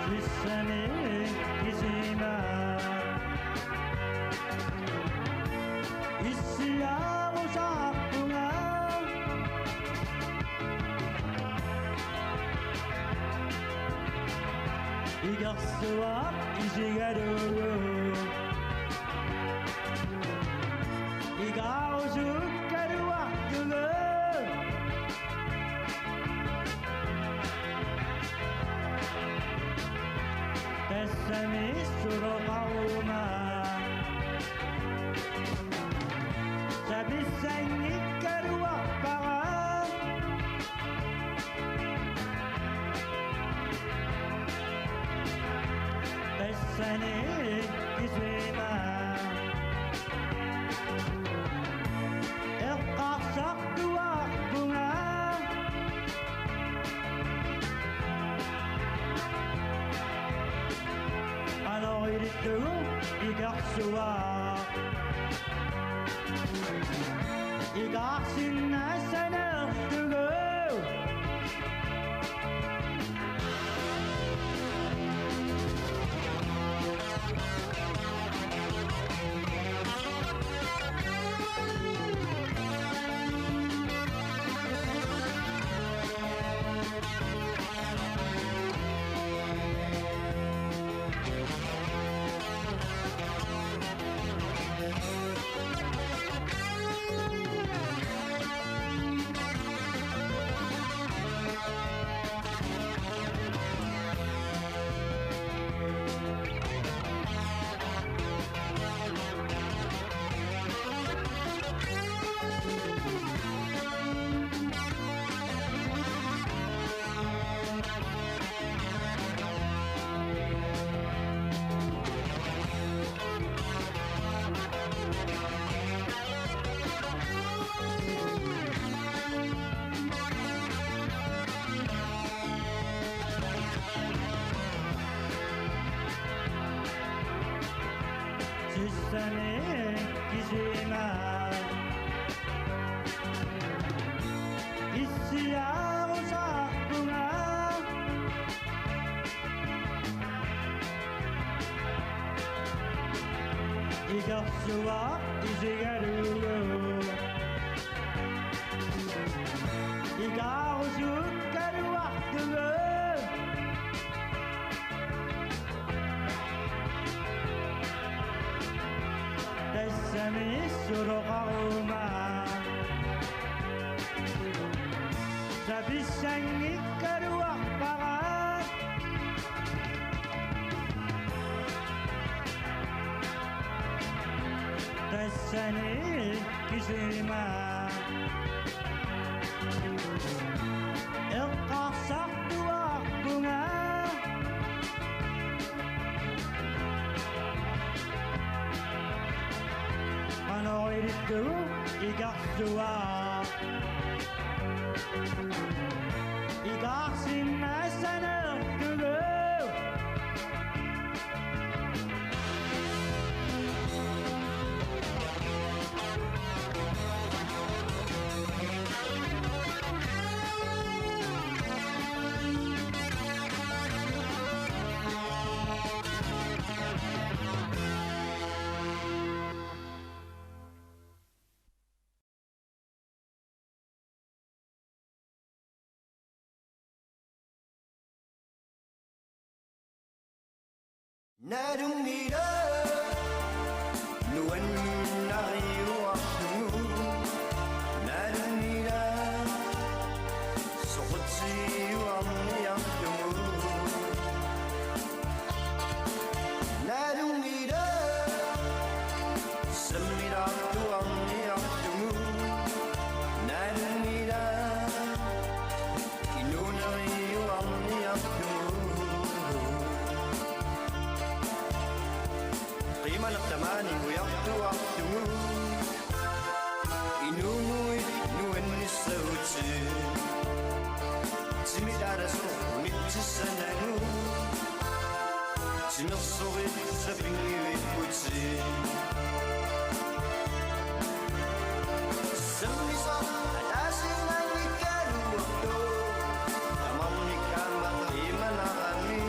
Tassani kisima issiarusaarpunga. Ikersuaq isigalugu ikaarusukkaluartugut. Tassami suloqaruma sapissanngikkaluarpara. Tassani kisima eqqarsartuaarpunga. Qanoq ilillugu ikersuaq ikaarsinnaasaneerlugu. Sissani kisima issiarusaarpunga. Ikersuaq isigalugu ikaarusukkaluartugut. Tassami suloqaruma sapissanngikkaluarpara. Tassani kisima eqqarsartuaarpunga. Qanoq ilillugu ikersuaq ikaarsinnaasaneerlugu. Nalunngilara nuannariuartugut. Nalunngilara soqutiginiartugut. Nalunngilara sammilaartuarniartugut. Nalunngilara inuuneriuarniartugut. Qiimaneq tamaani ujartuartugut. Inuuguit nuannissagutsigu. Timitaalasoq unitsissanagu. Timersorit sapinngivikkutsigu. Sammisaq ataasiinnaanngikkaluartoq. Tamarmik aamma qiimanarami.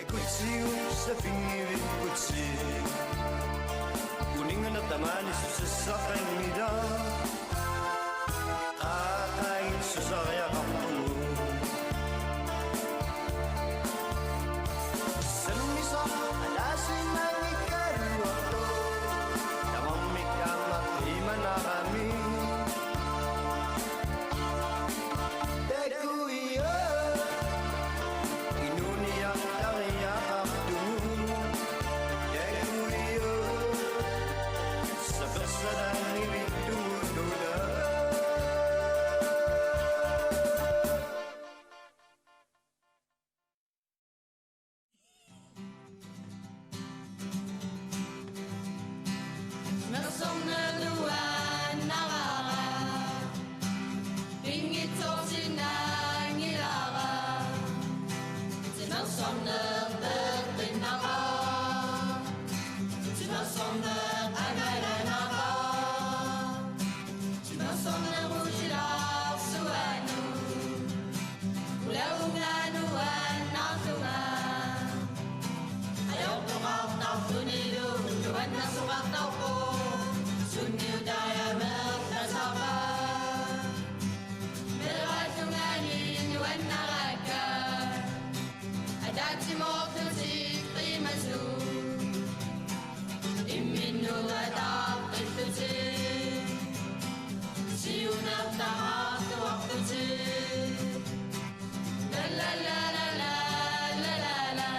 Kutsiup sapinngivikkutsi. Kuninganertamaani susassaqanngilaq. Qaaqaagit susariaqarpugut. Sammisaq alaasimanngikkaluartoq. Tamarmik aamma qiimanarami. Takuio. Inuniartariaqartugut. Takuio. Sapersalaanngivittugut nuna. Timersorneq nuannaraara, pinngitsoorsinnaanngilara. Timersorneq peqqinnaqaaq, timersorneq angalanaqaaq. Timersorneq usilaarsuanut, ulaunga nuannarlunga. Ajortoqartartunilu nuannersoqartarpoq, sunniutaa amerlasarpaa. Meeraallungaani nuannarakka. Ataatsimoorlutik qiimasut. Imminnut ataaqqillutik. Siunertaraartuartutik. La la la la la la la la.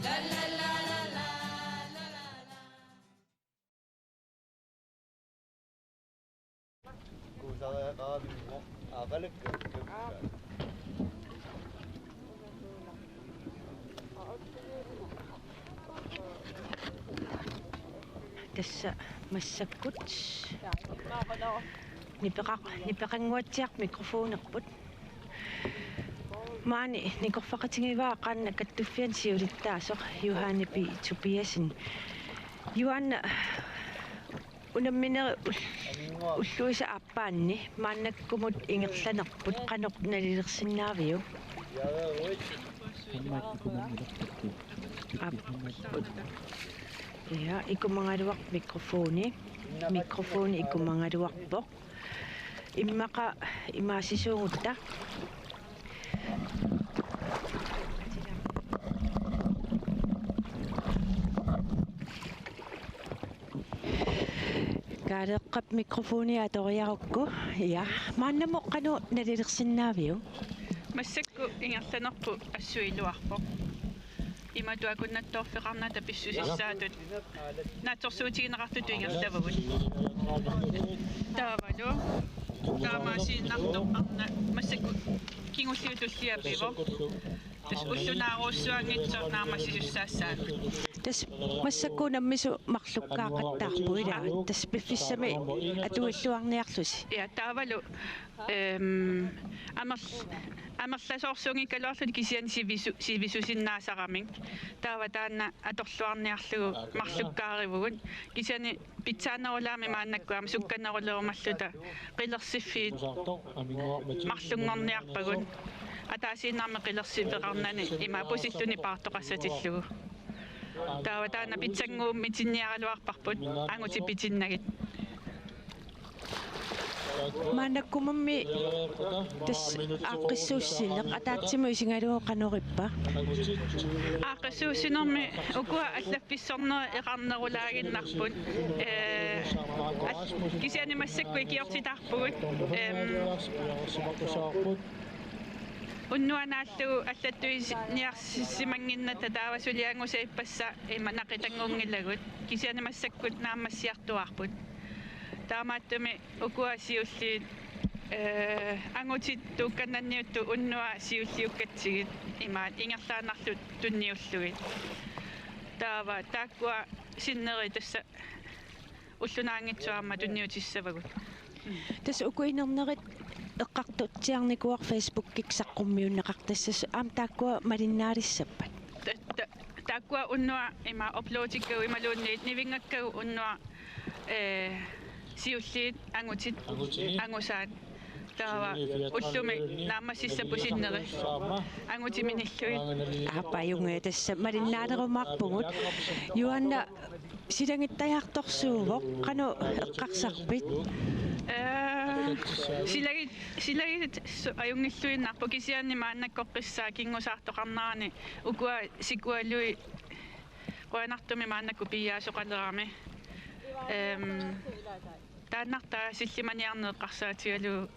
La la la la la la la la. Tassa massakkut nipeqa-, nipeqannguatsiaq mikrofonerput. Maani nikorfaqatigivaa qanoq kattuffianni siulittaasoq Johanne P. Tobiassen. Johanne, unamminerit ul-, ulluisa aappaanni maannakkumut ingerlanerput qanoq nalilersinnaaviuk? Aap. Ja, ikumagaluarpoq mikrofoni. Mikrofoni ikumagaluarpoq. Immaqa imaassisuugutta. Kaaleeqqap mikrofoni atoriarukku. Ja, maannamut qanoq nalilersinnaaviuk? Massakkut ingerlanerput assuiluarpoq. Imatut akunnattoorfeqarnata pissusissaatut naatsorsuutigineqartutut ingerlavugut. Taavalu taamaasiinnartoq arnaq massakkut kingulliit tulliat pivoq. Tassa ullunaarujussuanngitsoq naammassisussaassaagut. Tassa massakkut unammisut marlukkaaqattaarput, ilaa? Tassa piffissami atuilluarniarlusi. Ja, taavalu, ehm, amer-, amerlasoorsuunngikkaluarlutik kisianni sivisu-, sivisusinnaasaramik. Taava taanna atorluarniarlugu marlukkaarivugut. Kisianni pitsaanerulaamik maannakkut aamma sukkanerulerumalluta qilersiffiit marlunngorniarpagut. Ataasiinnarmik qilersiffeqarnani ima pusilluni paartoqassatillugu. Taava taanna pitsannguummitinniaraluarparput angutit pitinnagit. Maannakkumummi tassa aaqqissuussineq ataatsimut isigalugu qanorippa? Aaqqissuussinermi ukua allaffissornerit eqarnerulaaginnarput. Ee, al-, kisianni massakkut ikiortitarpugut. Em, unnuaq naallugu allattuisinniarsimannginnatta taava suli angusat ippassaq ima naqitanngunngilagut. Kisianni massakkut naammassiartuaarput. Taamaattumik ukua siulliit, ee, angutit tuukkannanniuttut unnuaq siulliukkatsigit imaat ingerlaannarlutik tunniullugit. Taava taakkua sinneri tassa ullunaanngitsoq aamma tunniutissavagut. Tassa uku inernerit eqqartutsiarnikuuara Facebookikkut saqqummiunneqartassasoq, aamma taakkua malinnaalissappat? Ta-, ta-, taakkua unnuaq ima uploadikkagut imaluunniit nivinngakkagut unnuaq, ee, siulliit angutit, angutit, angusaat. Taava ullumi naammassissapput sinneri. Angutiminillugit. Aap, ajunngilaq, tassa malinnaanerumaarpugut. Juaanna, silagittajaartorsuuvoq, qanoq eqqarsarpit? Ee, silagit, silagit su-, ajunngilluinnarpoq, kisianni maannakkoqqissaaq kingusaartoqarnerani ukua sikualui qujanartumik maannakkut piiaasoqalerami. Ehm, taannartaa sillimaniarneq eqqarsaatigalugu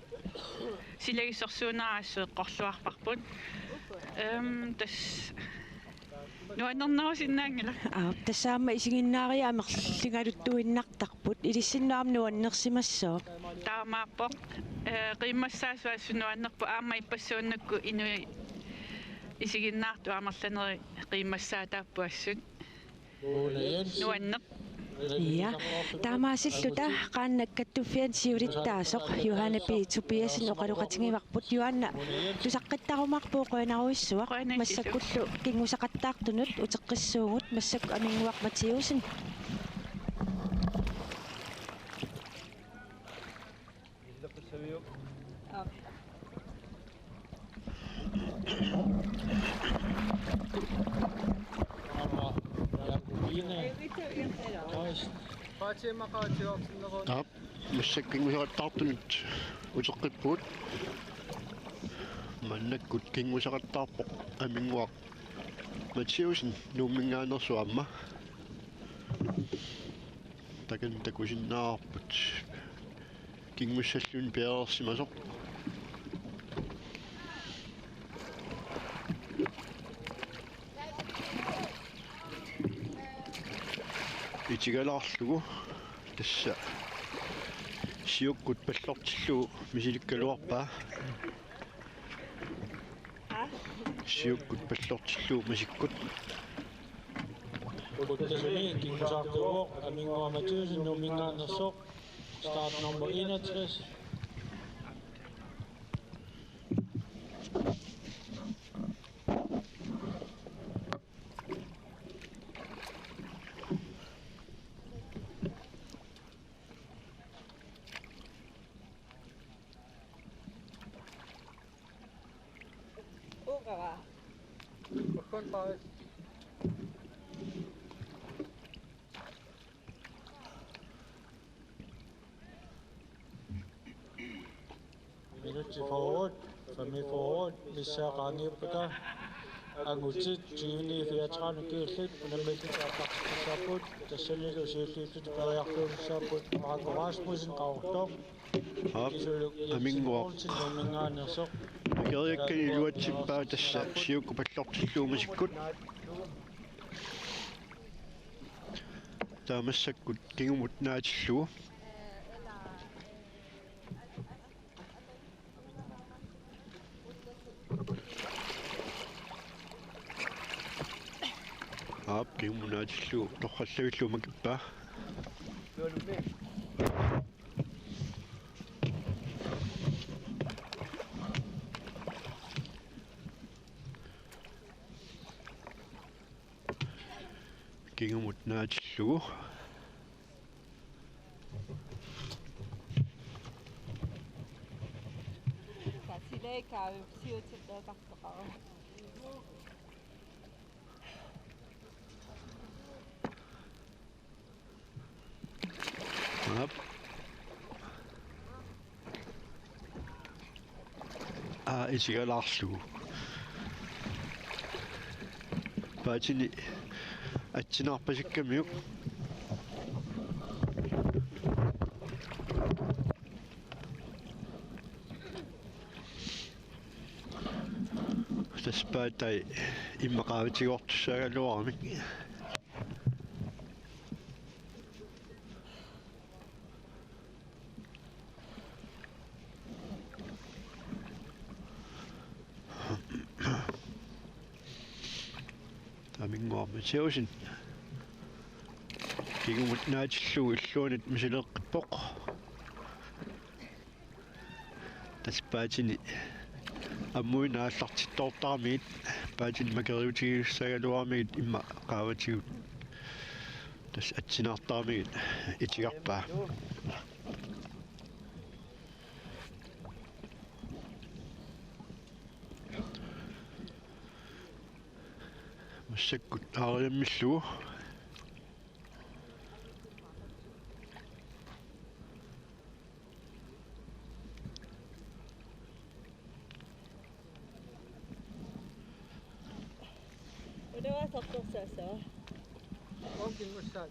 silagissorsuuneq assut eqqorluarparput. Ehm, tassa nuannernerusinnaanngilaq. Aap, tassa aamma isiginnaariat amerligaluttuinnartarput. Ilissinnut aamma nuannersimassooq. Taamaappoq, ee, qiimmassaasoq assut nuannerpoq, aamma ippassuunnukkut inuit isiginnaartut amerlanerit qiimmassaataapput assut. Nuanneq. Ja, taamaasilluta qaannat kattuffianni siulittaasoq Johanne P. Tobiassen oqaloqatigivarput. Juaanna, tusaqqittarumaarpugut, qujanarujussuaq. Qujanarujussuaq. Massakkullu kingusaqattaartunut uteqqissuugut, massakkut Aminnguaq Mathiussen. Aap, massakkut kingusaqattaartunut uteqqippugut. Maannakkut kingusaqattaarpoq Aminnguaq Mathiussen Nuumminngaanneersoq aamma. Takanna takusinnaavarput. Kingussalluunniit piareersimasoq. Itigalaarlugu tassa siukkut pallortillugu misilikkaluarpaa. Siukkut pallortillugu misikkut. Kuttasami kingusaartuuvoq Aminnguaq Mathiussen Nuumminngaanneersoq, startnummer enogtres. Minutsit fyrre, femogfyrre, missaat qaangiuppata, angutit tyve-ni fireogtredive kiillit unammillutik aallartissaapput, tassanilu siulliulluni periarfissaapput Marco Rasmussen, Qaqortoq. Aap, Aminnguaq. Makeriakkani iluatsippaa tassa siukkut pallortillugu misikkut. Taava massakkut kingumut naatillugu. Aap, kingumut naatillugu torrallavillugu makippaa. Kingumut naatillugu. Aap. Aa, isigalaarlugu. Paatini atsinarpasikkamiuk. Tassa paatai immaqa qaavatigoortussaagaluaramik. Aminnguaq Mathiussen. Kingumut naatillugu illuanut misileeqqippoq. Tassa paatini ammut aallartittoortaramigit, paatini makeriutigisussagaluaramigit immaqa qaavatigut tassa atsinaartaramigit itigarpaa. Massakkut aariammillugu. Una sortorsaassavat. Onkin mussaat.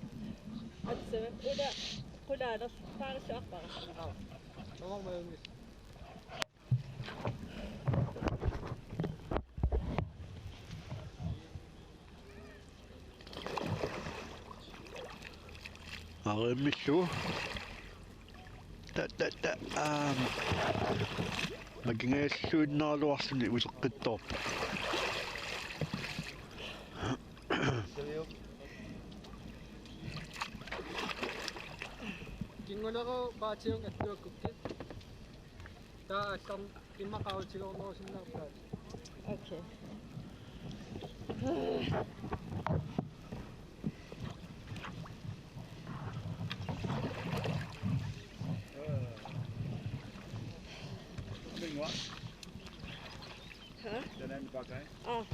Atsa, una qulaanerpaarsuarpara. Aa. Tamarmi ajunngis. Aariammillugu. Ta, ta, ta, aam. Makingajalluinnaraluarluni uteqqittoorpoq. Kinguleru paatiunnga attuakkukkit. Taava allarn-, immaqa autigoornerusinnaarpaat. Okay. Lingua. Huh? Den anden bakke, ikke? Ah.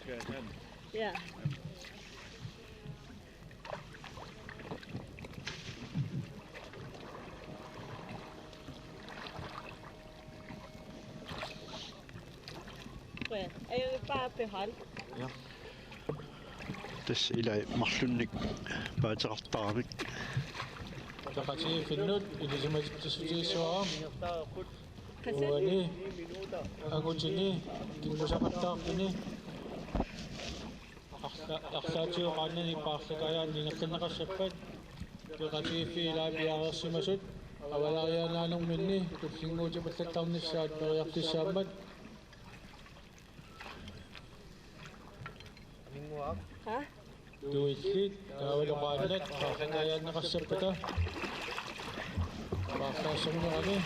Skal jeg tage den? Ja. Well, er det bare behold? Ja. Tassa ilai marlunnik paateqartaramik. Peqatigiiffinnut ilisimatitsissutigissuara. Uani angutini kinngusaqattaartuni. Arla-, arlaatigut qaannani paarlakaajaanni ingerlanneqassappat peqatigiiffiit ilaat piareersimasut avalariaanaanerminni tullinnguutipallattarnissaat periarfissaammat. Haa? Tuillit taavalu qaannat paarlakaajaanneqassappata. Paarlaassanerani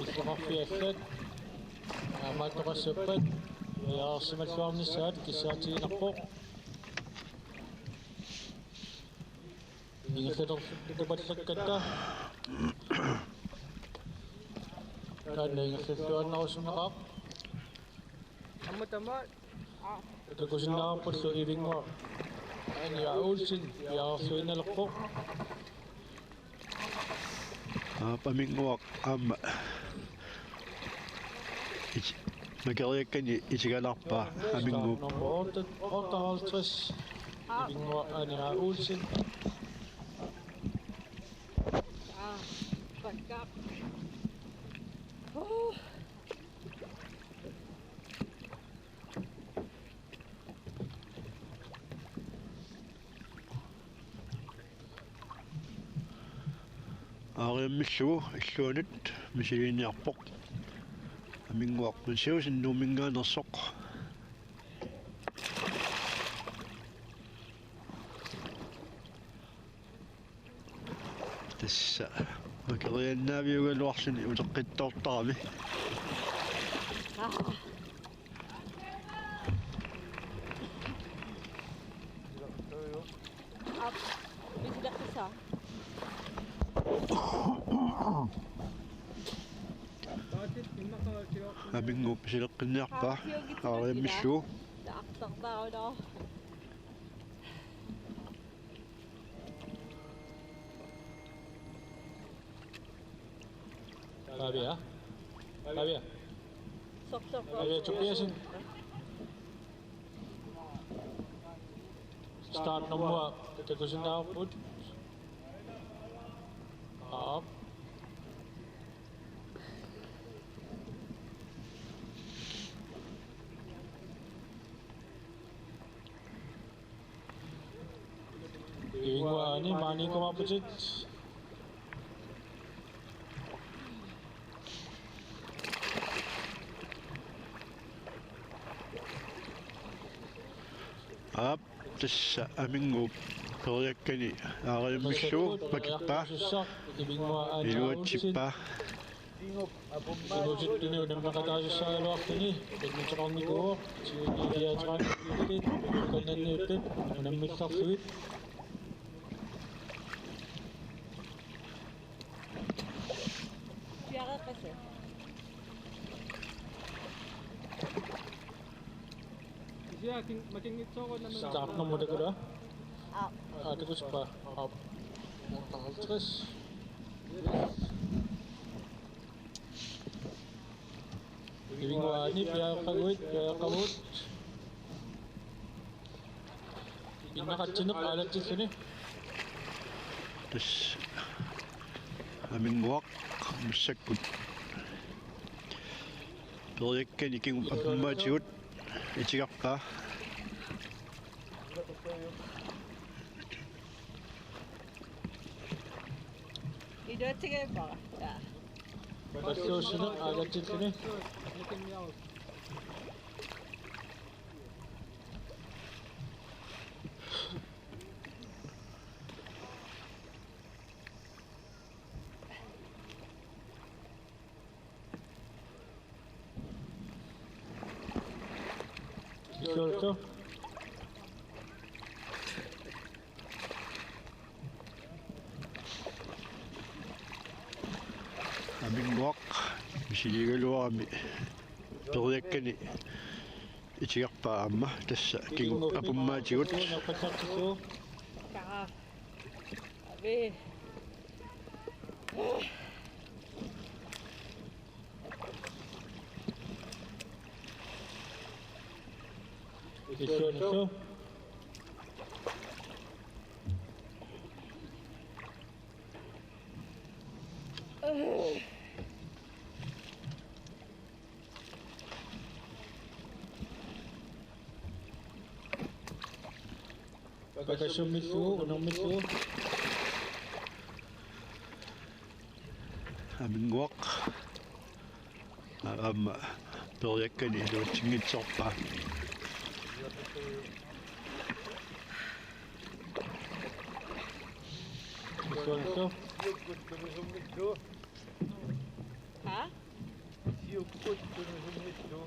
illoqarfiit allat aammaattoqassappat piareersimalluarnissaat kissaatiginarpoq. Ingerlaterpallakkatta. Taanna ingerlalluarnerusunneqaaq. Aamma tamaat. Takusinnaavarpullu Ivinnguaq Anja Olsen piareerluinnalerpoq. Aap, Aminnguaq aamma. It-, makeriakkani isigalaarpaa Aminnguup. Nummer otte, otteoghalvtreds. Ivinnguaq Anja Olsen. Ah, fuck up. Oh. Aariammillugu illuanut misiliiniarpoq. Aminnguaq Mathæussen Nuumminngaanneersoq. Tassa makeriaannaaviugaluarluni uteqqittoortarami. Aap, misileqqissaaq. Aminnguup misileqqinniarpaa aariammillugu. Taartartaarunoo. Pavia. Pavia. Sok, sok, sok. Pavia Tobiassen. Startnummer, takusinnaavarput. Aap. Ivinnguaq Anja maaniikkumaarputit. Aap, tassa Aminnguup periakkani aariammillugu pakippaa. Ivinnguaq Anja iluatsippaa. Iluatsittuni unammeqataasussaagaluarluni unammeqarnikuuvoq, siuliiaateraangakkit, kannanniuttut unammillerlugit. Piareeqqissi. Ja, king-, makinngitsoorunarmi. Startnummer, det gør det. Aap. Aa, det kunne bare. Aap. Otteoghalvtreds. Ivinguani piareeqqaguit, piareeqqaguit. Innaqatsineq aalatsilluni. Tassa Aminnguaq massakkut periakkani kingup apummaatigut itigarpaa. Iluatsigippara. Ja. Passuussineq aalatsilluni. Iluatsigippara. Aminnguaq misiligaluarami periakkani itigarpaa aamma, tassa kingup apummaatigut. Kaa. Avi. Iluatsigippara. Pakassummillugu, unermillugu. Aminnguaq aamma periakkani iluatsinngitsoorpaa. Iluatsigippara. Haa? Siukkut tunusummillu.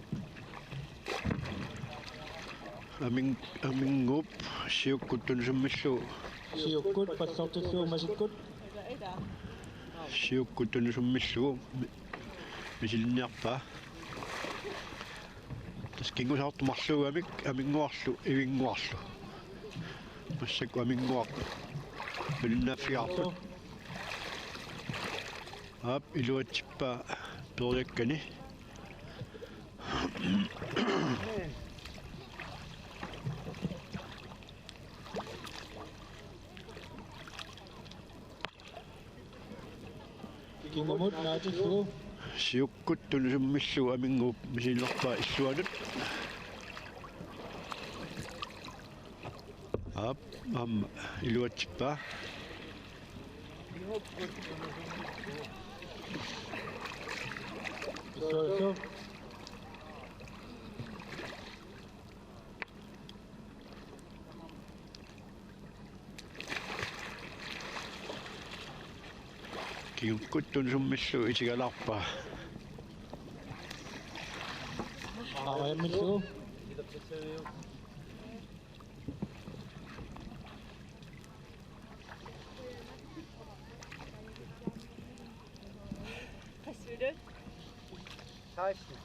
Amin-, Aminnguup siukkut tunusummillu. Siukkut pallortillugu masikkut. Siukkut tunusummillu mi-, misilinniarpaa. Tassa kingusaartut marluugamik Aminnguarlu Ivinnguarlu. Massakkut Aminnguaq malinnaaffigaarput. Aap, iluatsippaa periakkani. Kingumut naatillugu. Siukkut tunusummillu Aminnguup misilerpaa illuanut. Aap, aamma iluatsippaa. Kingukkut tunusummillu itigalaarpaa. Aamma iluatsippaa. Qassuulu? Seksten.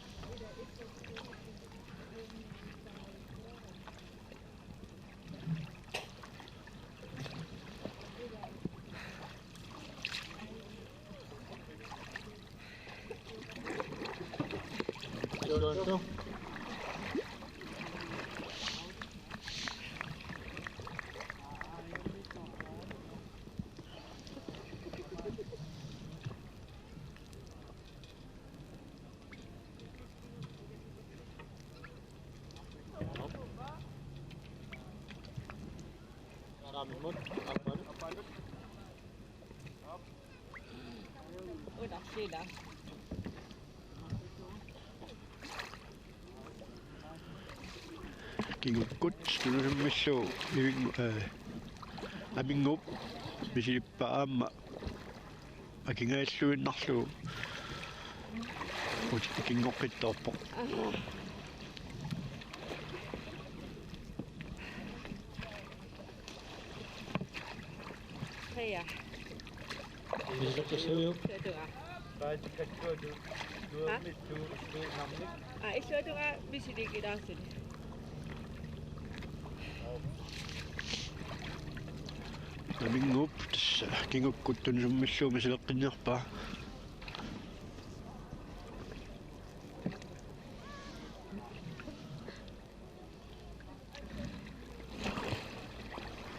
Kingukkut tunusummillu Iving-, eh, Aminnguup misilippaa aamma akingajalluinnarlugu uti-, kingoqqittoorpoq. Hej. Misilikkassuujuk? Illuatungaa. Paatsikatsualu. Haa? Tuamit tu-, tuunnarmik. Aa, illuatungaa misiligilaarluni. Aminnguup tassa kingukkut tunusummillugu misileqqinniarpaa.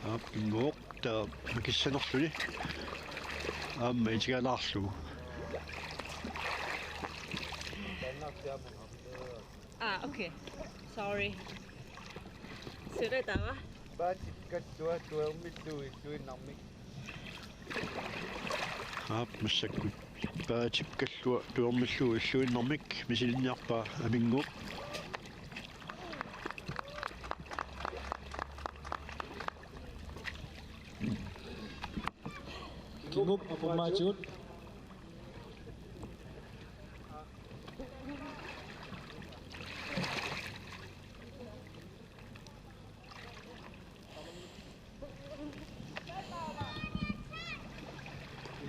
Aap, Aminnguup taava makissanerluni. Aamma itigalaarlugu. Ah, okay. Sorry. Sure taava. Paatip Kallua tuermillugu illuinnarmik. Aap, massakkut Paatip Kallua tuermillugu illuinnarmik misilinniarpaa Aminnguup. Kinguup apuummaatigut.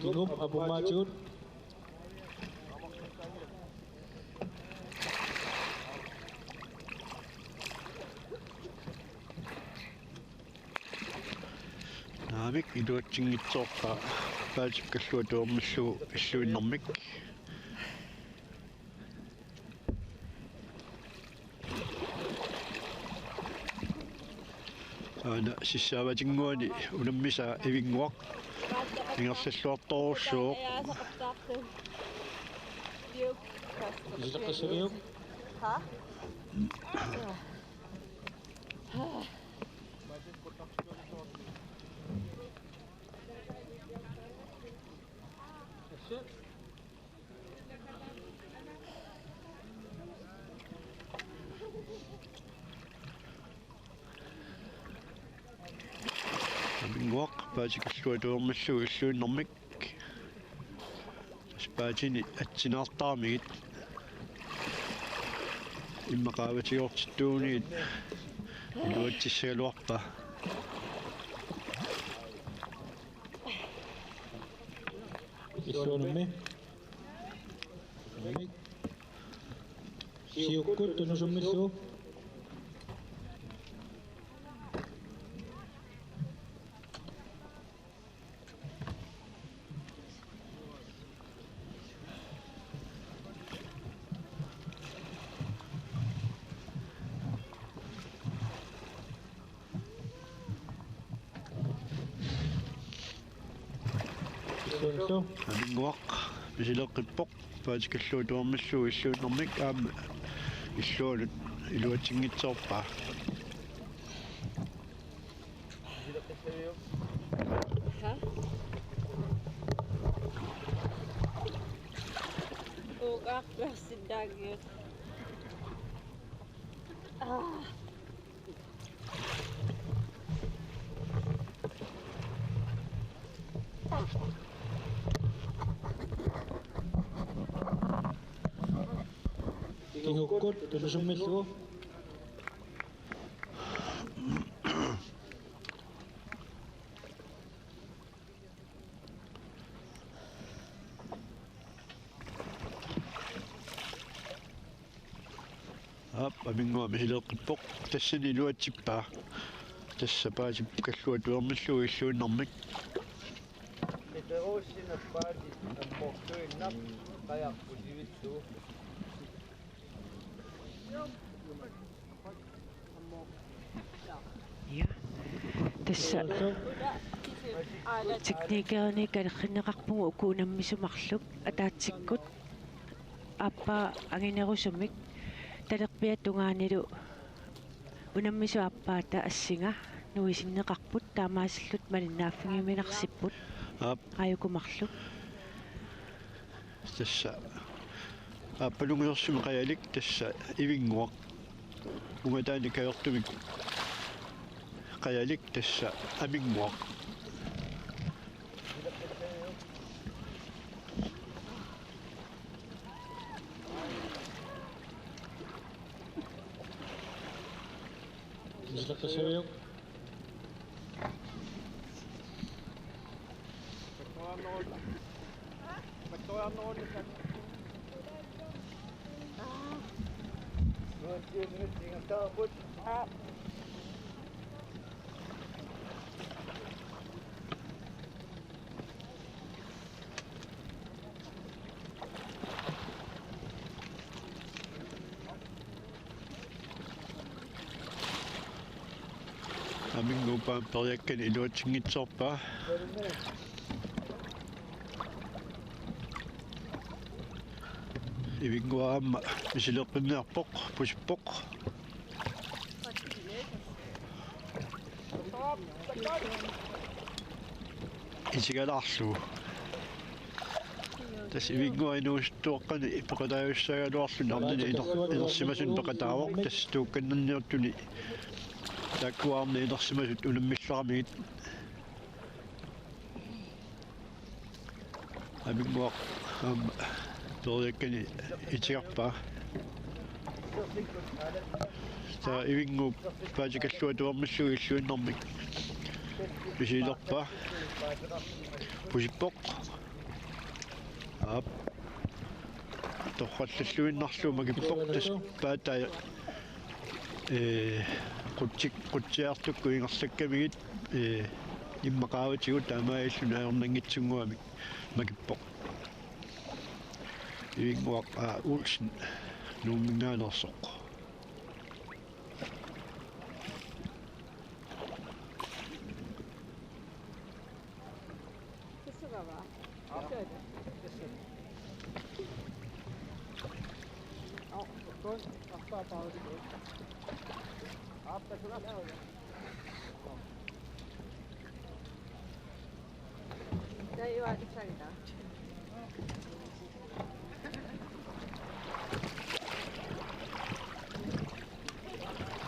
Kinguup apuummaatigut. Naamik, iluatsinngitsoorpaa Paatip Kallua tuermillugu illuinnarmik. Aana sissaavatinnguani unammisaa Ivinnguaq ingerlalluartorujussuuvoq. Misileqqissaaviuk? Ha? Aminnguaq Paatip Kallua tuermillugu illuinnarmik. Tassa paatini atsinaartaramigit. Immaqa qaavatigoortittuunigit iluatsissagaluarpaa. Illuanummi. Siukkut tunusummillugu. Aminnguaq misileqqippoq Paatip Kallua tuermillugu illuinnarmik, aamma illuanut iluatsinngitsoorpaa. Ha? Ugaarplassit daagiut. Ah. Kingukkut tunusummillugu. Aap, Aminnguaq misileqqippoq. Tassani iluatsippaa. Tassa Paatip Kallua tuermillugu illuinnarmik. Peteruussineq Paatip ammoortuinnaq qajarput sivissuuvoq. Ja. Tassa teknikerinik kalerrinneqarpugut uku unammisut marluk ataatsikkut aappaa anginerusumik talerpiata tungaanilu unammisut aappaata assinga nuisinneqarput taamaasillutik malinnaaffigiuminarsipput. Aap. Aajuku marluk. Tassa aappalunngorsimavoq qajalik, tassa Ivinnguaq. Ungataani kajortumik qajalik, tassa Aminnguaq. Misileqqissaaviuk? Aminguup aamma periakkani iluatsinngitsoorpaa. Ivinnguaq aamma misileqqinniarpoq, pusippoq. Isigalaarlugu. Tassa Ivinnguaq inuusuttuaqqani peqataajussaagaluarluni arnani iner-, inersimasunik peqataavoq, tassa tuukkannerniuttuni taakkua arnat inersimasut unammilluaramigit. Aminguaq aamma periakkani itigarpaa. Taava Ivinnguup paatikalluatuarmillugu illuinnarmik misilerpaa. Pusippoq. Aap. Torrallalluinnarlugu makippoq, tassa paatai, ee, qutsi-, qutsiartukkut ingerlakkamigit, ee, immaqa qaavatigut taamaalilluni ajornanngitsunnguamik makippoq. Ivinnguaq A. Olsen, Nuumminngaanneersoq.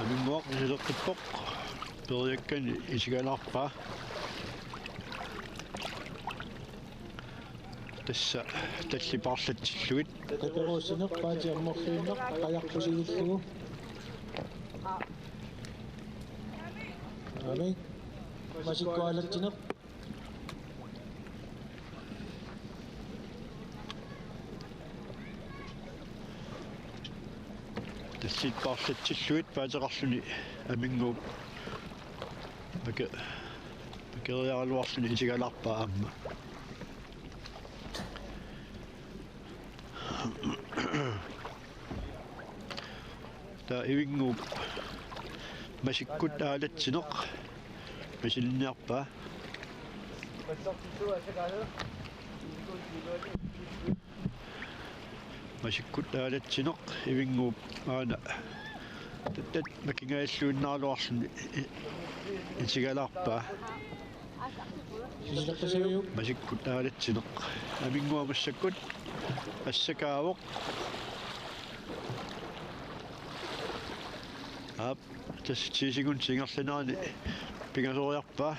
Aminguaq misileqqippoq. Periakkani isigalaarpaa. Tassa tallit paarlatsillugit. Taperuussineq paati ammorluinnaq qajarpusilillugu. Aami. Masikkuaalatsineq. Tallit paarlatsillugit paateqarluni Aminguup pake-, pakeriaraluarluni isigalaarpaa aamma. Taava Ivinnguup masikkut aalatsineq misilinniarpaa. Masikkut aalatsineq Ivinnguup aana tattat makingajalluinnaraluarluni i-, isigalaarpaa. Masikkut aalatsineq. Aminguaq massakkut assakaavoq. Aap, tassa ti sekundit ingerlanerani pingasoriarpaa.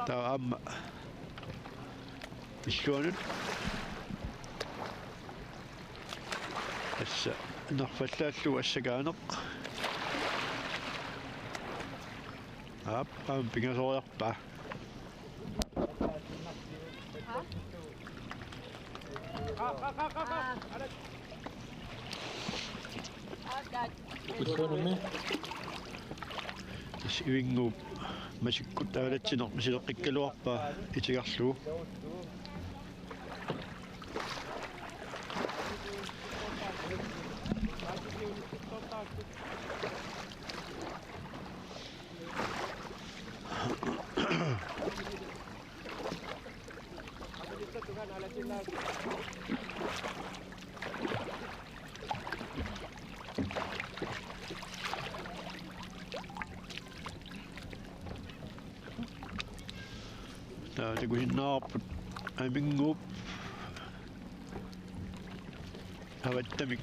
Taava aamma illuanut. Tassa nerfallaallugu assakaaneq. Aap, aamma pingasoriarpaa. Illuanummi. Tassa Ivinnguup masikkut aalatsineq misileqqikkaluarpaa itigarlugu. Taava takusinnaavarput Aminguup avattamik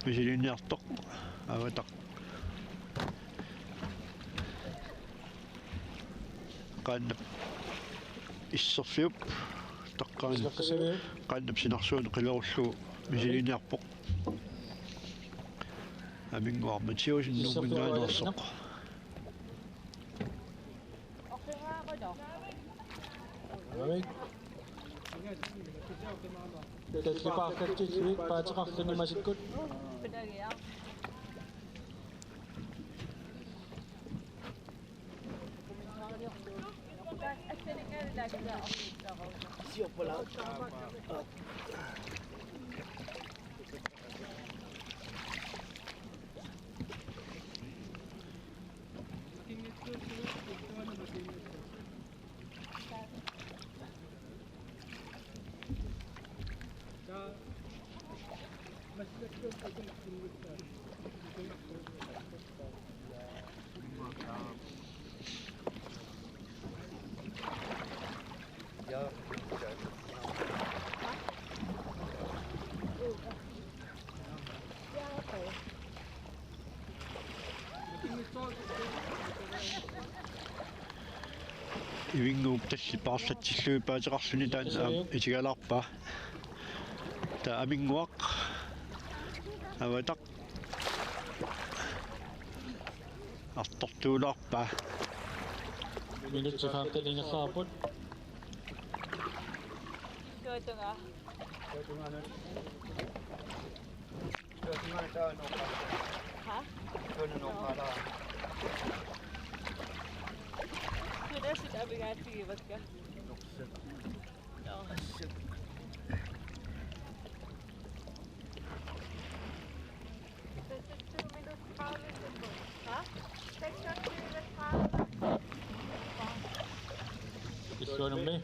misiliiniartoq, avataq. Qaannap isserfiup taqqaani. Isserfiup. Qaannap sinarsuani qilerullugu misiliiniarpoq. Aminguaq Mathiassen Nuumminngaanneersoq. Aamik. Tallit paarlatsillugit paateqarluni masikkut. Ivinnguup talli paarlatsillugit paateqarluni taanna aamma itigalaarpaa. Taava Aminnguaq. Avataq. Artortuulaarpaa. Minutsit femten ingerlaarput. Suatungaa. Suatungaa taanna. Ha? Suatungaa. Suatungaa apigaatsigivakka. Joo. Hva? Seksogtyve tredive. Istuanummi.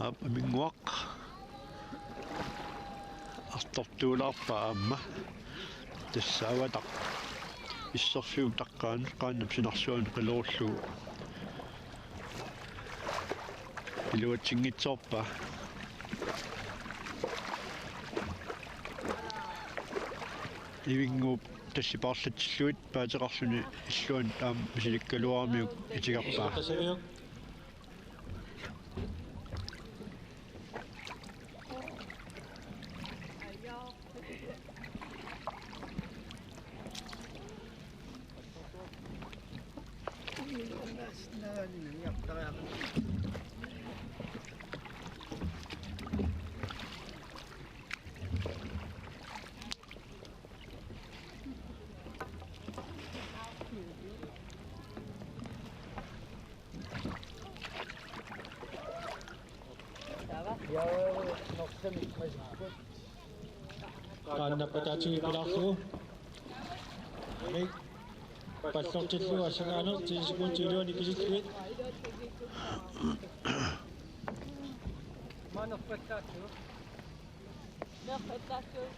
Aap, Aminnguaq. Artortuulaarpaa aamma. Tassa Avataq. Isserfiup taqqaanut qaannap sinarsuanut qilerullugu. Iluatsinngitsoorpaa. Ivinnguup talli paarlatsillugit paateqarluni illuanut aamma misilikkaluaramiuk itigarpaa. Qaannap ataatsivik pilaarlugu. Mik. Pallortillugu assakaaneq ti sekundit iluanni kisitsivit. Nerfettaassuugut. Nerfettaassuugut.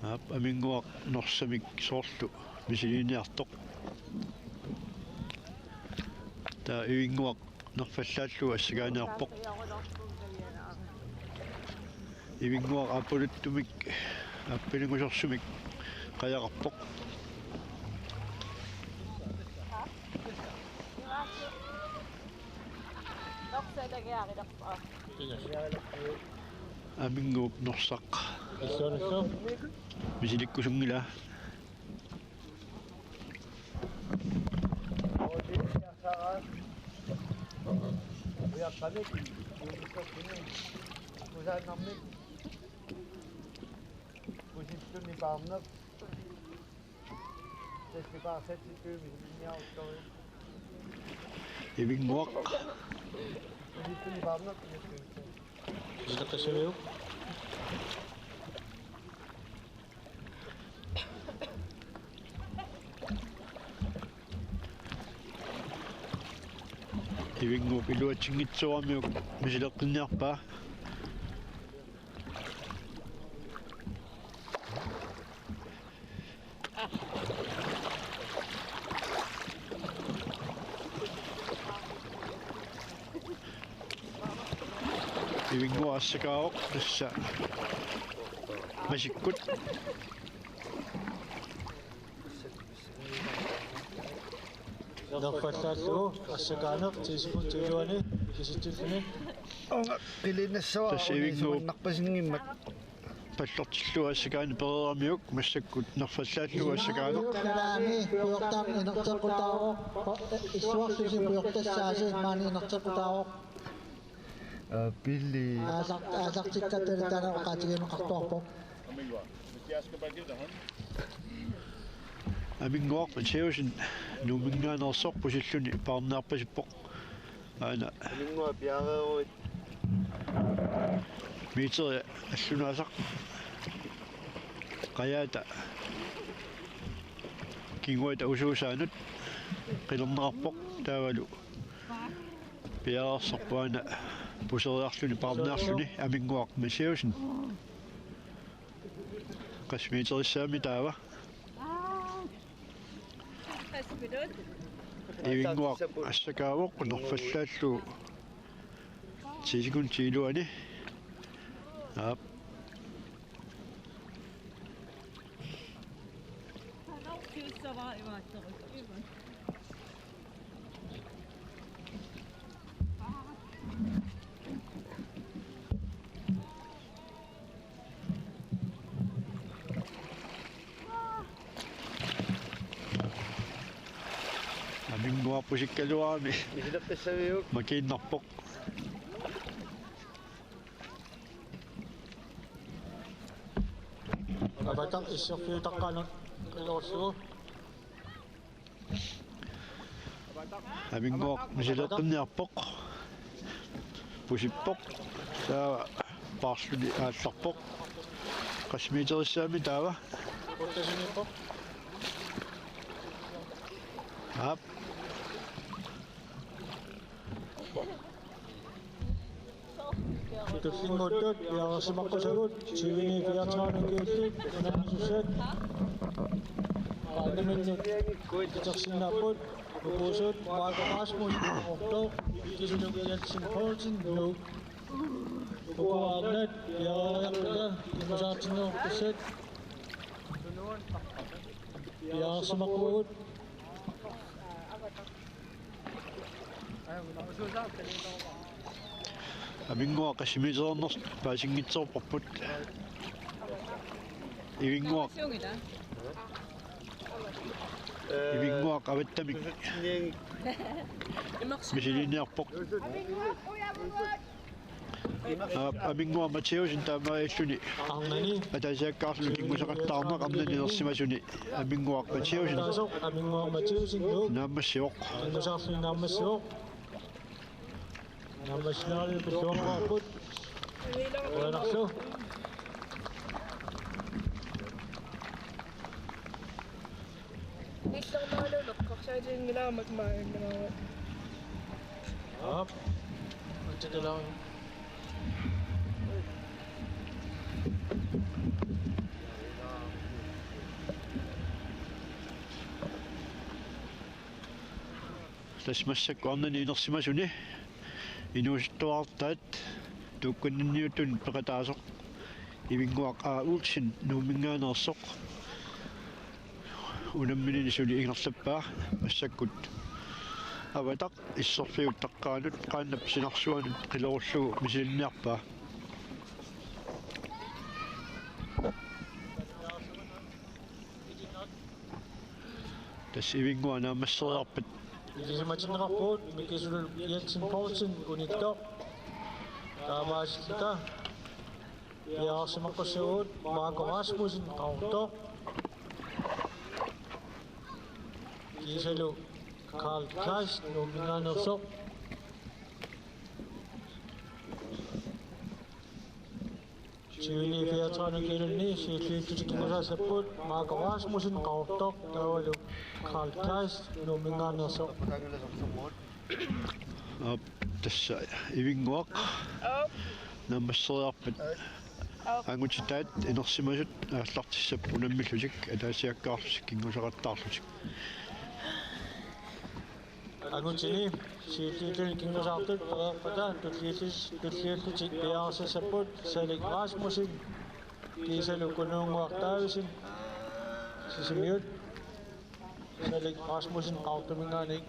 Aap, Aminnguaq Norsamik soorlu misiliiniartoq. Taava Ivinnguaq nerfallaallugu assakaaniarpoq. Ivinnguaq aappaluttumik aappalungusorsumik qajaqarpoq. Aminnguup Norsaq. Misiliikkusunngilaa. Ujaqqamik, ujaqqamik, kusaannarmik, kusilluni paarneq, tassa paarsatsittuumi sinniaruttorit. Ivinnguaq. Kusilluni paarneq, kusilluni. Ivinnguup Ivinnguup iluatsinngitsooramiuk misileqqinniarpaa. Ivinnguaq assakaavoq tassa masikkut. Nerfallaallugu assakaaneq ti sekundit iluani kisitsilluni. Unga qilinnassavara. Tassa Ivinnguup simanarpasinngimmat. Pallortillugu assakaaneq pereeramiuk massakkut nerfallaallugu assakaaneq. Kalaami pujortaaq inerteqqutaavoq. Issuarlusi pujortassaasi maani inerteqqutaavoq. Aa, Billy. Aallar-, aallartikkatta taanna oqaatigineqartuarpoq. Aminnguaq Mathiassen Nuumminngaanneersoq pusilluni paarniarpasippoq. Aana. Aminnguaq piareeruit. Meterit allunaasaq. Qajaata. Kinguata usuusaanut. Qilerneqarpoq taavalu. Piareersorpoq aana puseriarluni paarniarluni Aminnguaq Mathiassen. Qassit meterissaammi taava. Ivinnguaq assakaavoq nerfallaallugu ti sekundit iluani. Aap. Aminnguaq pusikkaluarami. Misileqqissaviuk? Makiinnarpoq. Avataq isserfiutaqqaanut qilerlugu. Aminnguaq misileqqinniarpoq. Pusippoq. Taava paarluni aallarpoq. Qassit meterissaammi taava. Otte sekundippoq. Aap. Tullinnguuttut piareersimaqqusagut tyveni fireogtredive kiillit unammisut. Qaannaminnut itersinnaapput. Uku usuut Marco Rasmus, Otto, Ikisuluk Jensen Poulsen, Nuuk. Uku arnat piareeriarluta kingusaartinneqartussat piareersimaqquagut. Aminnguaq qassit meterernersoq paasinngitsoorparput. Ivinnguaq. Ivinnguaq avattamik misiliiniarpoq. Aap, Aminnguaq Mathiassen taamaalilluni. Arnani. Ataasiakkaarluni kinngusaqattaarneq arnani inersimasuni. Aminnguaq Mathiassen. Taasoq Aminnguaq Mathiassen, Nuuk. Naammassivoq. Kinngusaarluni naammassivoq. Naammassineq pilluaqqaarput. Uanarlu. Illermaaluunneq eqqarsaatiginngilaammat maannakkut. Aap. Atsikalaaruk. Tassa massakkut arnani inersimasuni inuusuttuartaat tuukkanninniuttunut peqataasoq Ivinnguaq A. Olsen Nuumminngaanneersoq unamminini suli ingerlappaa. Massakkut avataq isserfiutaqqaanut qaannap sinarsuanut qilerullugu misilinniarpaa. Tassa Ivinnguaq naammasseriarpat. Ilisimatinneqarpugut Mikisuluk Jensen Poulsen unittoq. Taamaasilluta piareersimaqqussavugut Marco Rasmussen Qaqortoq. Kiisalu Karl Kleist Nuumminngaanneersoq. Tyveni fireogtredive kiilunni siulliullutik kingusaassapput Marco Rasmussen Qaqortoq taavalu Karl Kleist Nuumminngaanneersoq. Aap, tassa Ivinnguaq. Aap. Naammasseriarpat. Aap. Angutitaat inersimasut aallartissapput unammillutik ataasiakkaarlutik kinngusaqattaarlutik. Angutini siulliulluni kinngusaartut pereerpata tulliullis-, tulliullutik piareersassapput Salik Rasmussen, kiisalu Kunuunnguaq Davidsen, Sisimiut, Salik Rasmussen Qaqortuminngaanniit,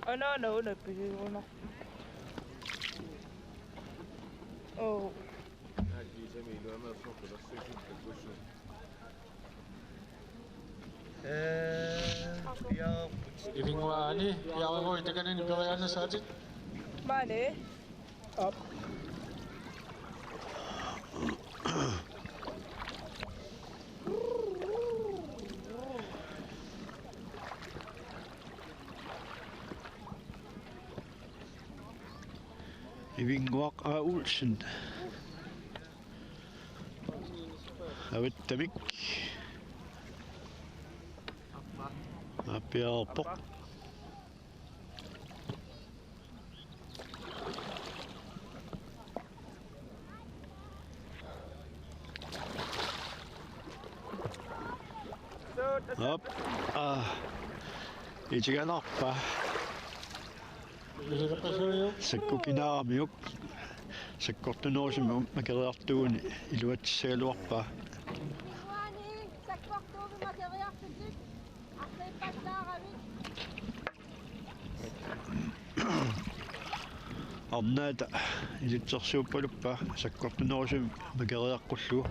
Ana, ana, una pigiguna. Oh. Ivinnguani, piareerutta takanani periaannassaatit. Maani. Op. Ivinnguaq A. Olsen. Avattamik. Aappiarpoq. Op. Ah. Itiganarpa. Sakkukinaaramiuk. Sakkortunerusumik makeriartuuguni iluatsissagaluarpaa. Ivinnguani sakkortuumik makeriartutit arriippallaarami. Arnaata ilitsersuuppaluppaa sakkortunerusumik makeriaqqullugu.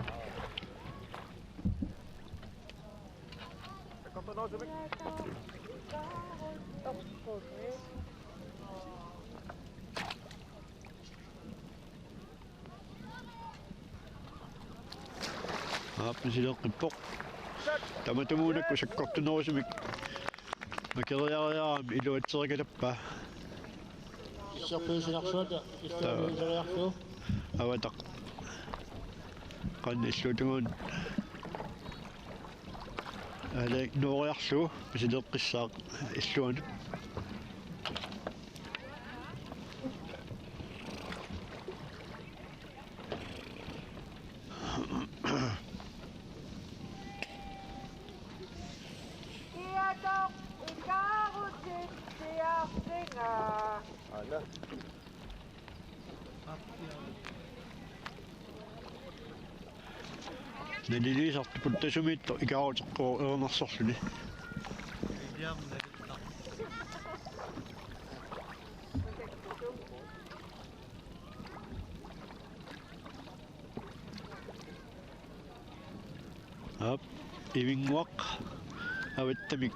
Aap, misileeqqippoq. Tamatumuunakkut sakkortunerusumik makeriariarami iluatserigalappa. Serpiusinarsuata. Taava. Illuamiuseriarlugu. Avataq. Qanoq illuatungaanut. Aali nooriarlugu misileeqqissaaq illuanut. Kiatoq ikaarutit siartinga. Aana. Naliliisartut tasumiittoq ikaaruteqqoq erinarsorluni. Aap, Ivinnguaq avattamik.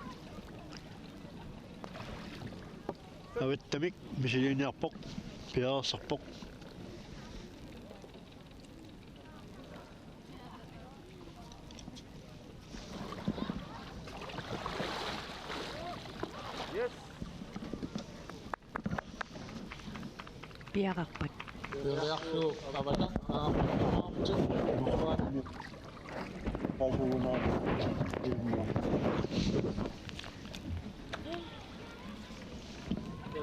Avattamik misiliiniarpoq, piareersarpoq. Yes. Piareerpat. Piareerlugu avata. Aamma.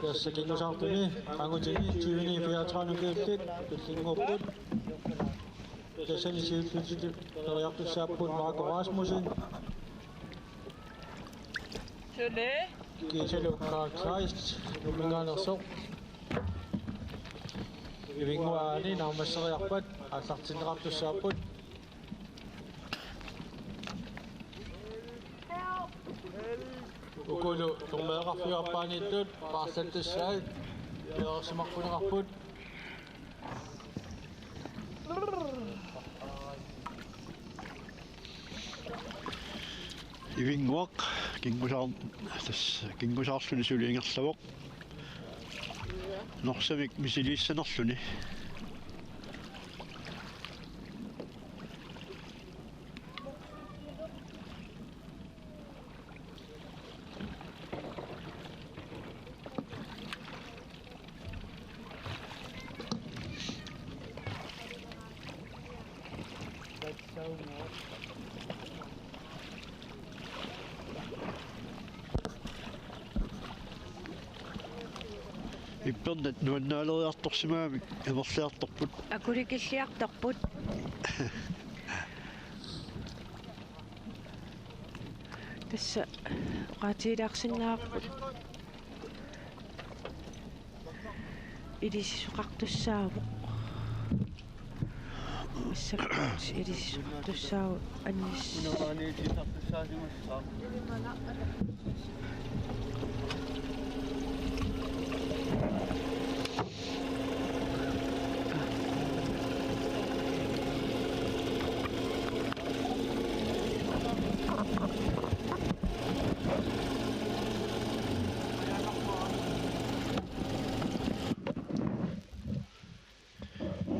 Tassa kingusaartuni angutini tyveni fireogtredive kiillit tullinnguupput. Tassani siulliutit periartussaapput Marco Rasmussen. Suli. Kiisalu Carl Kleist, Nuumminngaanneersoq. Ivinnguani naammasseriarpat aallartinneqartussaapput. Ukulu dommereqarfiup aappaaniittut paarlattussaat piareersimarpuneqarput. Ivinnguaq kingusaar-, tassa kingusaarluni suli ingerlavoq. Norsamik misiliissanerluni. Ippernat nuannaaleriartorsimagamik amerliartorput. Akulikilliartorput. Tassa oqaatigilaarsinnaavarput ilisisoqartussaavoq. Massakkut ilisisoqartussaavoq anis.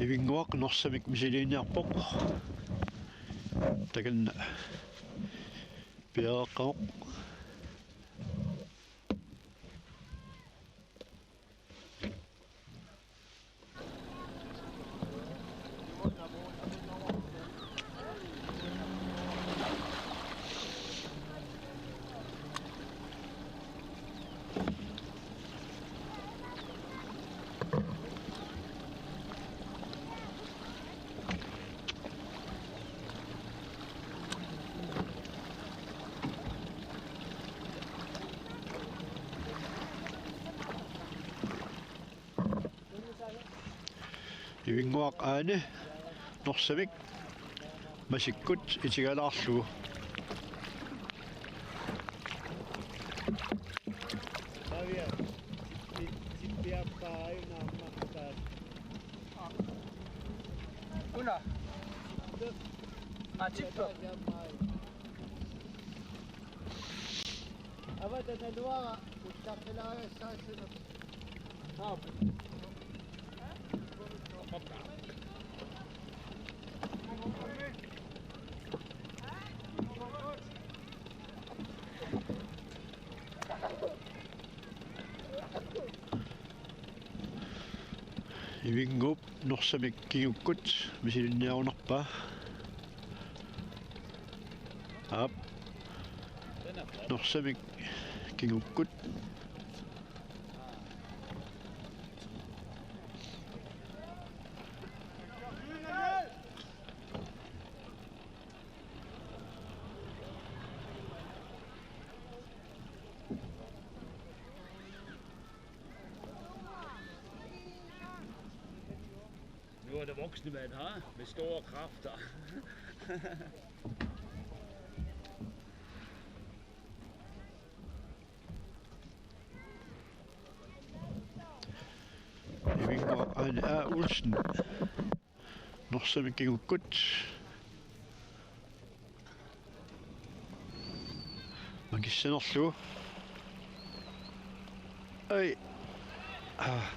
Ivinnguaq Norsamik misiliiniarpoq. Takanna piareeqqavoq. Ivinnguaq Aane Norsamik masikkut itigalaarlugu. Una. Atippa. Avatanaluara uttaqqilaagassaassunut. Ivinnguup Norsamik kingukkut misilinniarunarpaa. Aap. Norsamik kingukkut. Nu er der voksne mand her med store kræfter. Ivinnguaq Aane A. Olsen. Norsamik kingukkut. Makissanerlugu. Ai. Ah.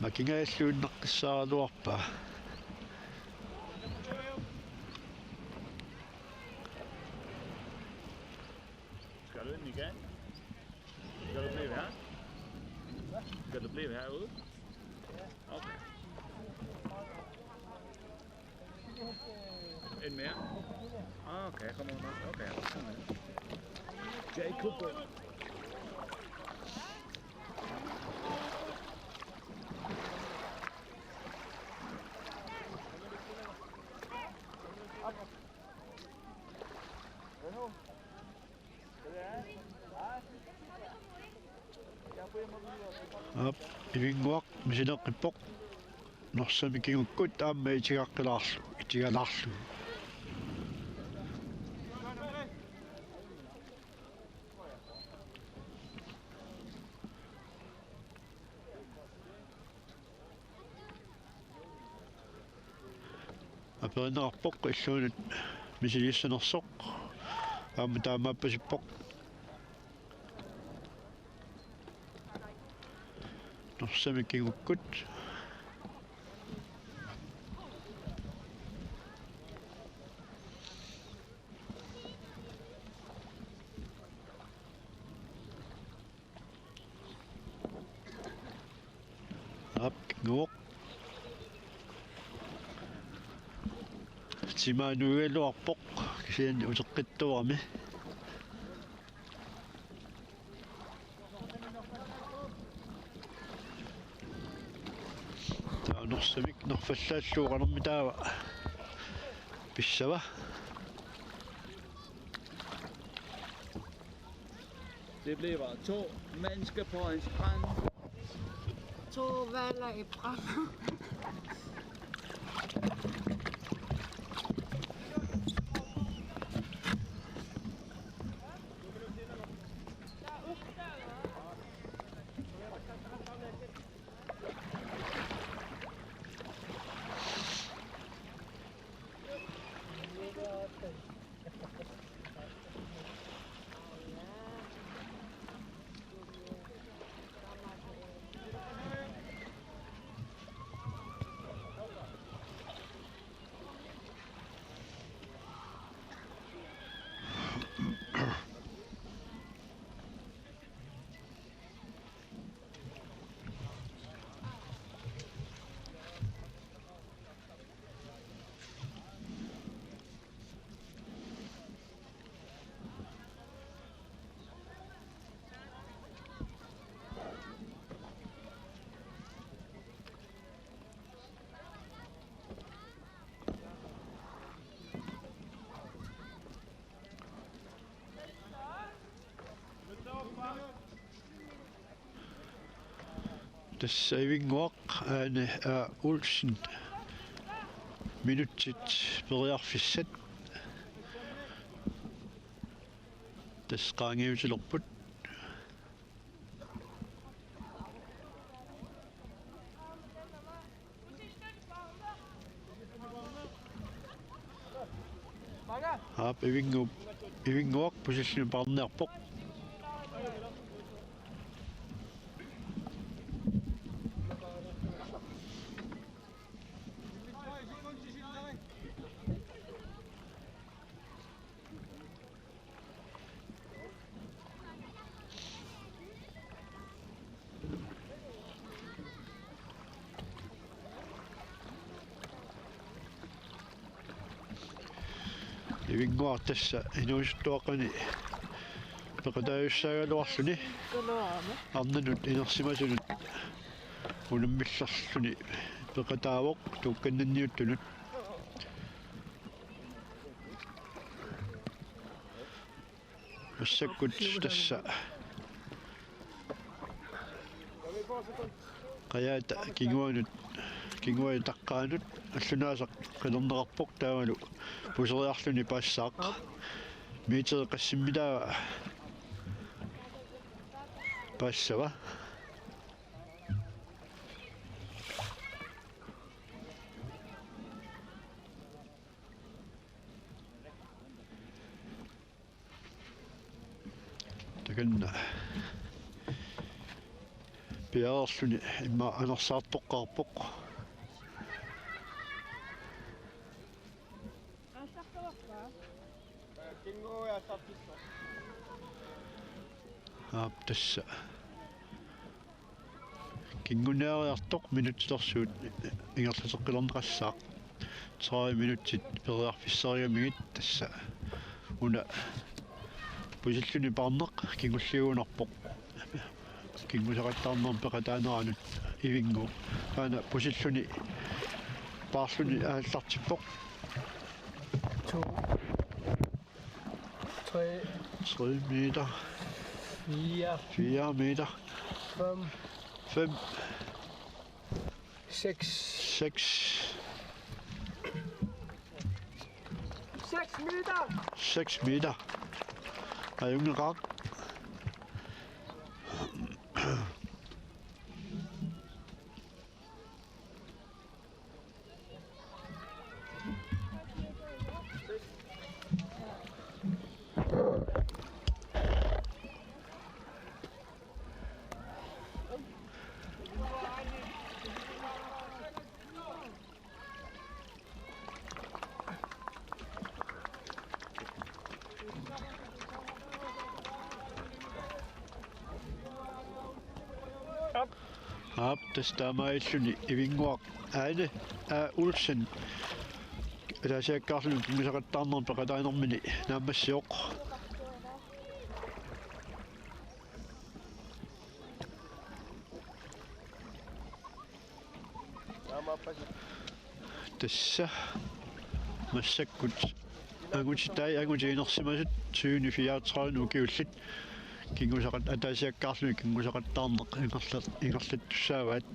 Makingajalluinnaqqissaaraluarpaa. Skal du ind igen? Skal du blive her? Skal du blive herude? Okay. En mere? Ah, okay, jeg kommer under. Okay. Jacob. Aap, Ivinnguaq misileqqippoq. Norsamik kingukkut aamma itigaqqilaarlu, itigalaarlu. Aperineqarpoq illuunut misiliissanersoq. Aamma taamaappasippoq. Norsamik kingukkut. Aap, kinguvoq. Timaanuigaluarpoq kisianni uteqqittuarami. Taava Norsamik nerfallaallugu qanormi taava pissava. Det bliver to mennesker på en strand. To hvaler i brand. Tassa Ivinnguaq, Aane A. Olsen. Minutsit periarfissat. Tassa qaangiutilerput. Aap, Ivinngu-, Ivinnguaq pusilluni paarniarpoq. Ivinnguaq tassa inuusuttuaqqani peqataajussaagaluarluni arnanut inersimasunut unammillerluni peqataavoq tuukkannanniuttunut. Massakkut tassa qajaata kinguanut, kinguattaqqaanut allunaasaq qinerneqarpoq taavalu puseriarluni paassaaq. Meterit qassimmitaava paassava? Takanna piareerluni immaqa anersaartoqqaarpoq. Aap, tassa. Kingunniariartoq minuttilersuut ingerlateqqilerneqassaaq. Tredive minutsit periarfissarigamigit tassa. Una pusilluni paarneq kingulliugunarpoq. Kingusaqattaarnermut peqataaneranut Ivinnguup. Aana pusilluni paarluni aallartippoq. To. Tre. Tre meter. Fire. Fire meter. Fem. Fem. Seks. Seks. Seks meter. Seks meter. Ajunngilaq. Aap, tassa taamaalilluni Ivinnguaq Aane A. Olsen ataasiakkaarluni kingusaqattaarnermut peqataanermini naammassivoq. Tassa massakkut angutitai angutit inersimasut tyveni fireogtredive ukiullit kingusaqat-, ataasiakkaarluni kingusaqattaarneq ingerla-, ingerlattussaavaat.